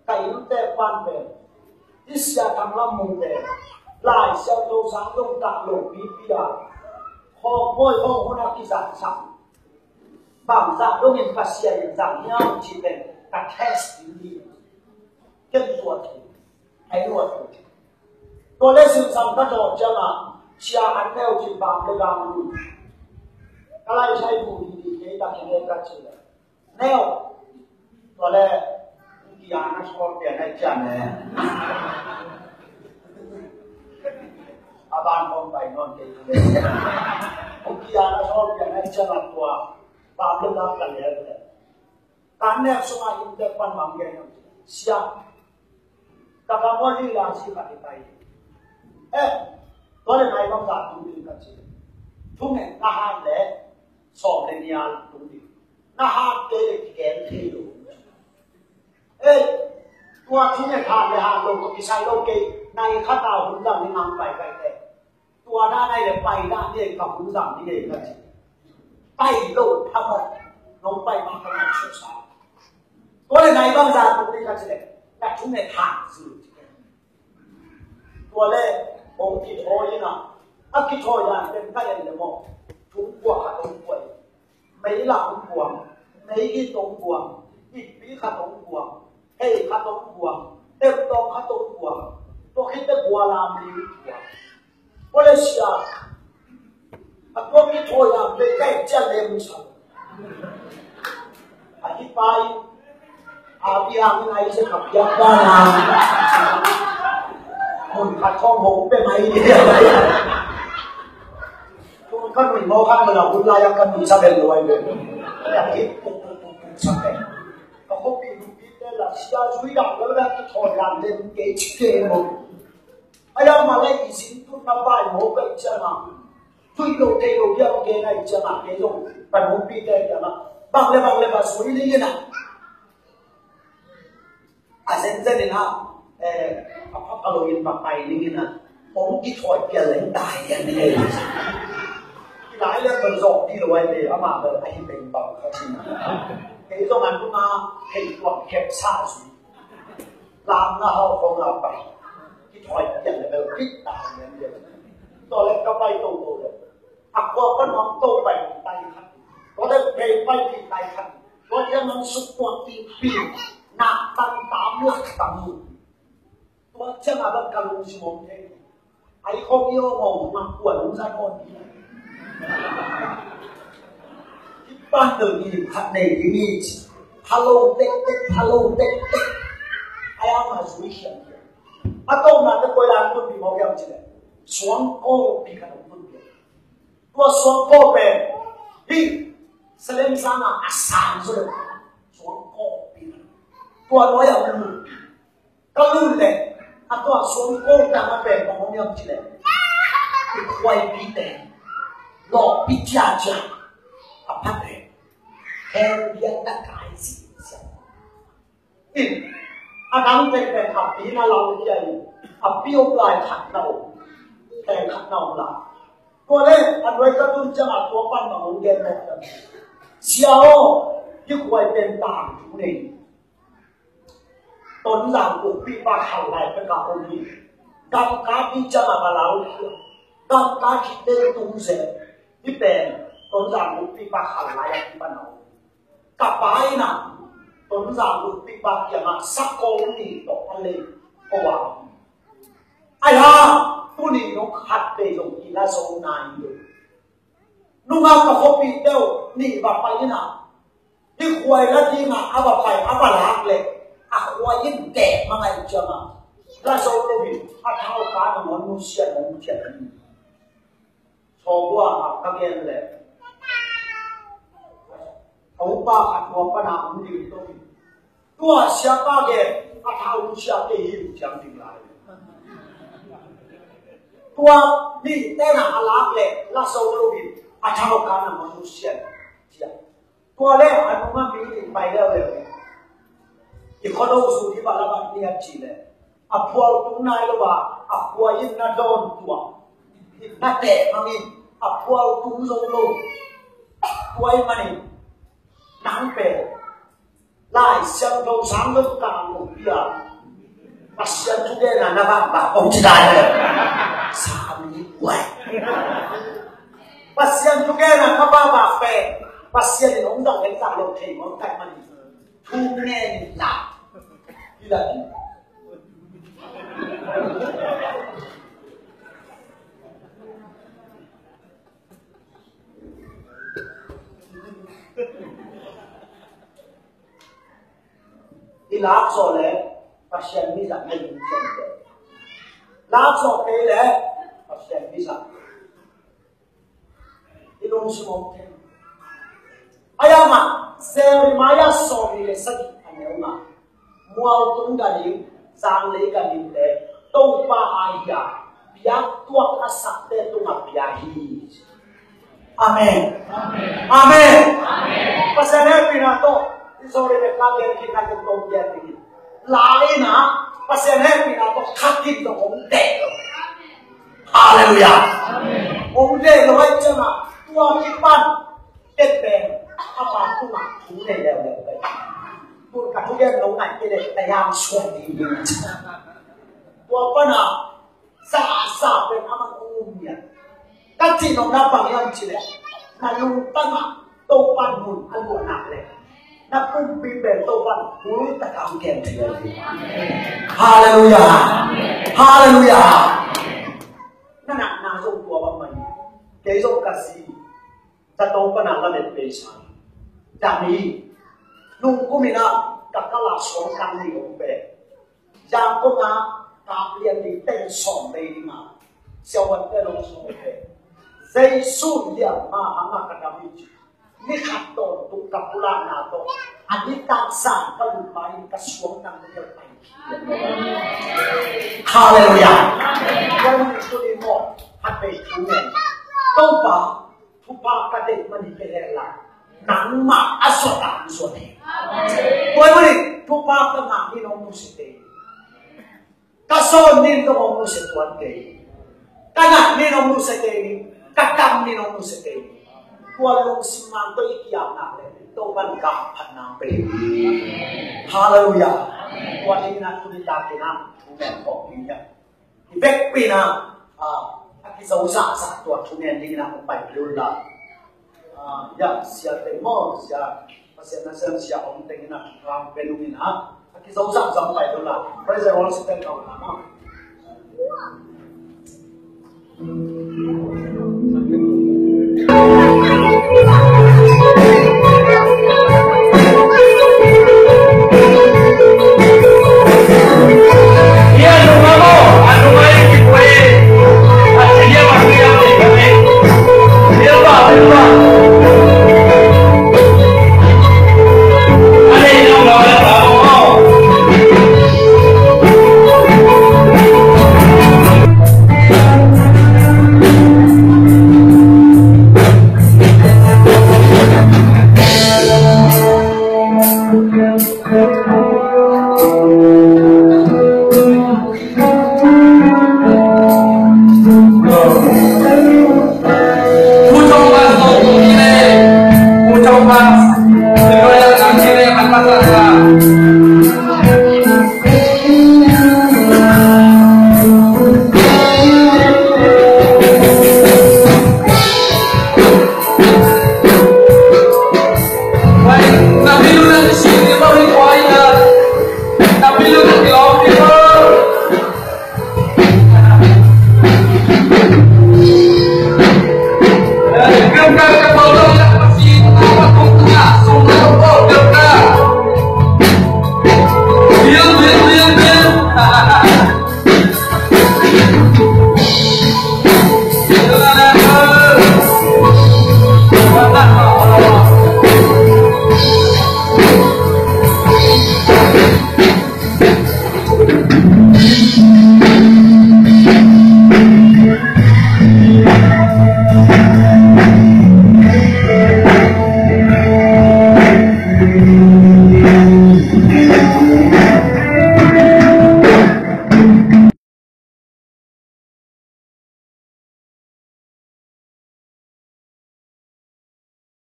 ka innte pan pen i sia thang lam mung pen Lai Siangtho sang dong tak lo pipi a hawkpawi hawk hun a kizang sang bangzah dongin Pasian in zang hiam cih pen ka test ding hi. Ken tua thei. Ai lua thei. Tua leh sinsam ka tawh ciangah sia an neu cin bang le gang lu. Ka lai sai bu di di kei ta kei ka ci le. Neu. Tua leh kian a sawl pian ai cian le. A ban kong pai nawn kei le. Kian a sawl pian ai cian a tua. Bang le gang ka le le. Ka nek sungah inntek pan bang gen hiam cih leh, sia, ka ka mual hi lang si khat hi pai. Eh, tua leh nai bangzah tung ding ka ci. Thungen na hat leh sawm leh nih tung ding. Na hat kei leh kigen thei lo. Eh, tua thungen hat leh hat lo, tua kisai lo kei, nai khat a hun zang ding hong pai kai teh. Tua dan ai le pai dan ding ka hun zang ding ei ka ci. Pai lo phamawh, nong pai mah ka ngaihsut sa. Tua leh nai bangzah tung ding ka ci leh, ka thungen hat zul ci. Tua leh hong kithawi in a, a kithawi dan pen ka en leh maw, thong kua khat hong kuai. Mei lam hong kuang, mei it hong kuang, itpi khat hong kuang, hei khat hong kuang, temtawng khat hong kuang, tua khit teh gualam li hong kuang. Malaysia a tua kithawi lam pen ka et ciang lem sa. A hi pai. A biang ngai se ka biang ba na. Mun khat thong hong pe mai dia. Tua ka nui mawk khat ma la hun lai a ka nui sa bel lo ai ve. Ka hit puk puk puk puk sa bel. Ka khuapi nupi te la sia zui dang lo la kithawi lam den kei ci kei lo. Ai a ma la i sin tu na pai mawk ka i ciang a. Tui lo kei lo biang kei na i ciang a kei zong ka nupi te i ciang a. Bang le bang le ba sui li na. A zenzen in ah, eh, a pha pha lo in va pai ning in ah, hong kithawi pial leng tai lian ning ei. Kilai lian bel zawh dih lo ai ve, amah bel a hi peng bang khat in ah. Kei zong an tung a, hei tuak khep sa zui. Lam na hau kong a pai. Kithawi pial leng bel kit tai lian lian. Tua leh ka pai to to leh. A kua pan hong to pai tai khat. Tua leh pei pai tai khat. Tua leh hong suk tuak ti pi. Nak tan tam lak tam. Tua ciang a bang ka lungsim om thei. Ai khong i om om ma kua lung zan om. Kipan deuh ni khat nei ding hi ci. Hello tek tek, hello tek tek. Ai a ma zui siang. A tawpna te koi lai tun pi mawk hiam ci leh. Suang kawlpi khat om tun pi. Tua suang kawl pen. Hih. Salem sanga a sang zaw leh. Suang kawlpi khat. Tua nuai a lut. Ka lut leh, a tua suang kawl tang a pen bang om hiam ci leh. I khuaipite, lawhpi ciacia, a pha pen, hell biakna kai zihziah. In, a dang pen pen a pi na lau cia in, a pi om lai khat na om, pen khat na om lai. Tua leh, a nuai ka tun ciang a tua pan bang om gen mawk hiam. Sia aw, i khuai pen tang thu nei. Tonzang ukpipa khan lai pek a om hi. Gamka ding ciang a va lau hi. Gamka khit teng tung zen. Hih pen Tonzang ukpipa khan lai a kipan a om. Ka pa in ah Tonzang ukpipa kiangah sakol nih tawh a lei ko a om. Ai ha, tuni nong khat vei zong i la zo nai lo. Nungak ka khuapihte uh nih va pai in ah, hih khuai la dingah a va pai, a va lak leh, a khuai in dek mangai ciangah, la zo lo in, a thau ka nangawn nusia nong cian hi. Sawbua ah ka gen leh, a upa khat tua pan a om ding to hi. Tua siapa gen, a thau nusia kei hi ciang ding lai. Tua nih tena a lak leh, la zo lo in, a thau ka nangawn nusia ciang. Tua leh a nungah mi nih pai leuleu. I khuado zu hi bang la bang ni a ci leh. A phual tung nai lo a, a khua in na dawn tuah. Na teh hangin, a phual tung zo lo. Tua ahih manin, nang pen. Lai Siangtho sang lo ka lo pia. Pasian thu gen a na bang bang kong ci lai leh. Sa mi kuai. Pasian thu gen a ka bang bang pen. Pasian in hong dang en ta lo thei mawk tai man. Thu ngen la. Ila di. I lak zawh leh Pasian mizat na ding ciang. Lak zawh kei leh Pasian mizat. I lungsim om thei. Ai a mah, Jeremiah sawmnih leh sagih a neu nga. Mual tung ganin, zanglei ganin te, Topa a hi a, biak tuak a sakte tungah pia hi. Amen. Amen. Pasian hehpihna tawh, i zawh leh ka gen khin na ken tawh gen ding. La in ah, Pasian hehpihna tawh khat in tawh hong teh lo. Halleluiah. Hong teh lo ahih ciangah, tua kipan, teh pen, a pa tungah, thu nei leuleu pen. Tun ka thugen lo ngai kei leh, ka yang suan ding. Tua pan ah, Sa, sa pen a man um mia. Ka cih nopna bang hiam cih leh, na lungtang ah Topa'n mun a luah nak leh, na pumpi pen Topa'n mun tak a hong kem thei hi. Halleluiah. Halleluiah. Na nakna zong tua bang mah hi. Kei zong ka zi Zato pana lamet pei sa. Dami. Nung kum in ah ka kal a suang kang ni hong pe. Zangkong ah kap lian ding teng sawm bei ding a, siavuante nong sawm pe. Jesu lian ma hang a ka dam hi ci. Ni khat tawntung ka pulakna tawh a nitak zan ka lut ma in ka suang nang lian pai. Halleluiah. Amen. Amen. Amen. Amen. Amen. Topa, thupha ka deih man hi kei hen la. Nangmah a suah a hong suah hi. Tua ahih manin thupha ka ngah ni nong nusia kei. Ka sawn ni nong nusia tuan kei. Ka nat ni nong nusia kei. Ka kam ni nong nusia kei. Tua lungsim nang tua i kiam nak leh Topa'n gam phatna pia hi. Halleluiah. Tua dingin ah tuni takin ah thu ngen khawm ding hi. I vekpi-in ah, ah, a kizozahzah tua thu ngen dingin ah hong pai lel un la. Ah, ya, sia teng maw, sia, Pasian nasem sia om teng in ah thu hong pia nung in ah, a kizozahzah hong pai lel un la. Praise the Lord, sia teng maw, na maw.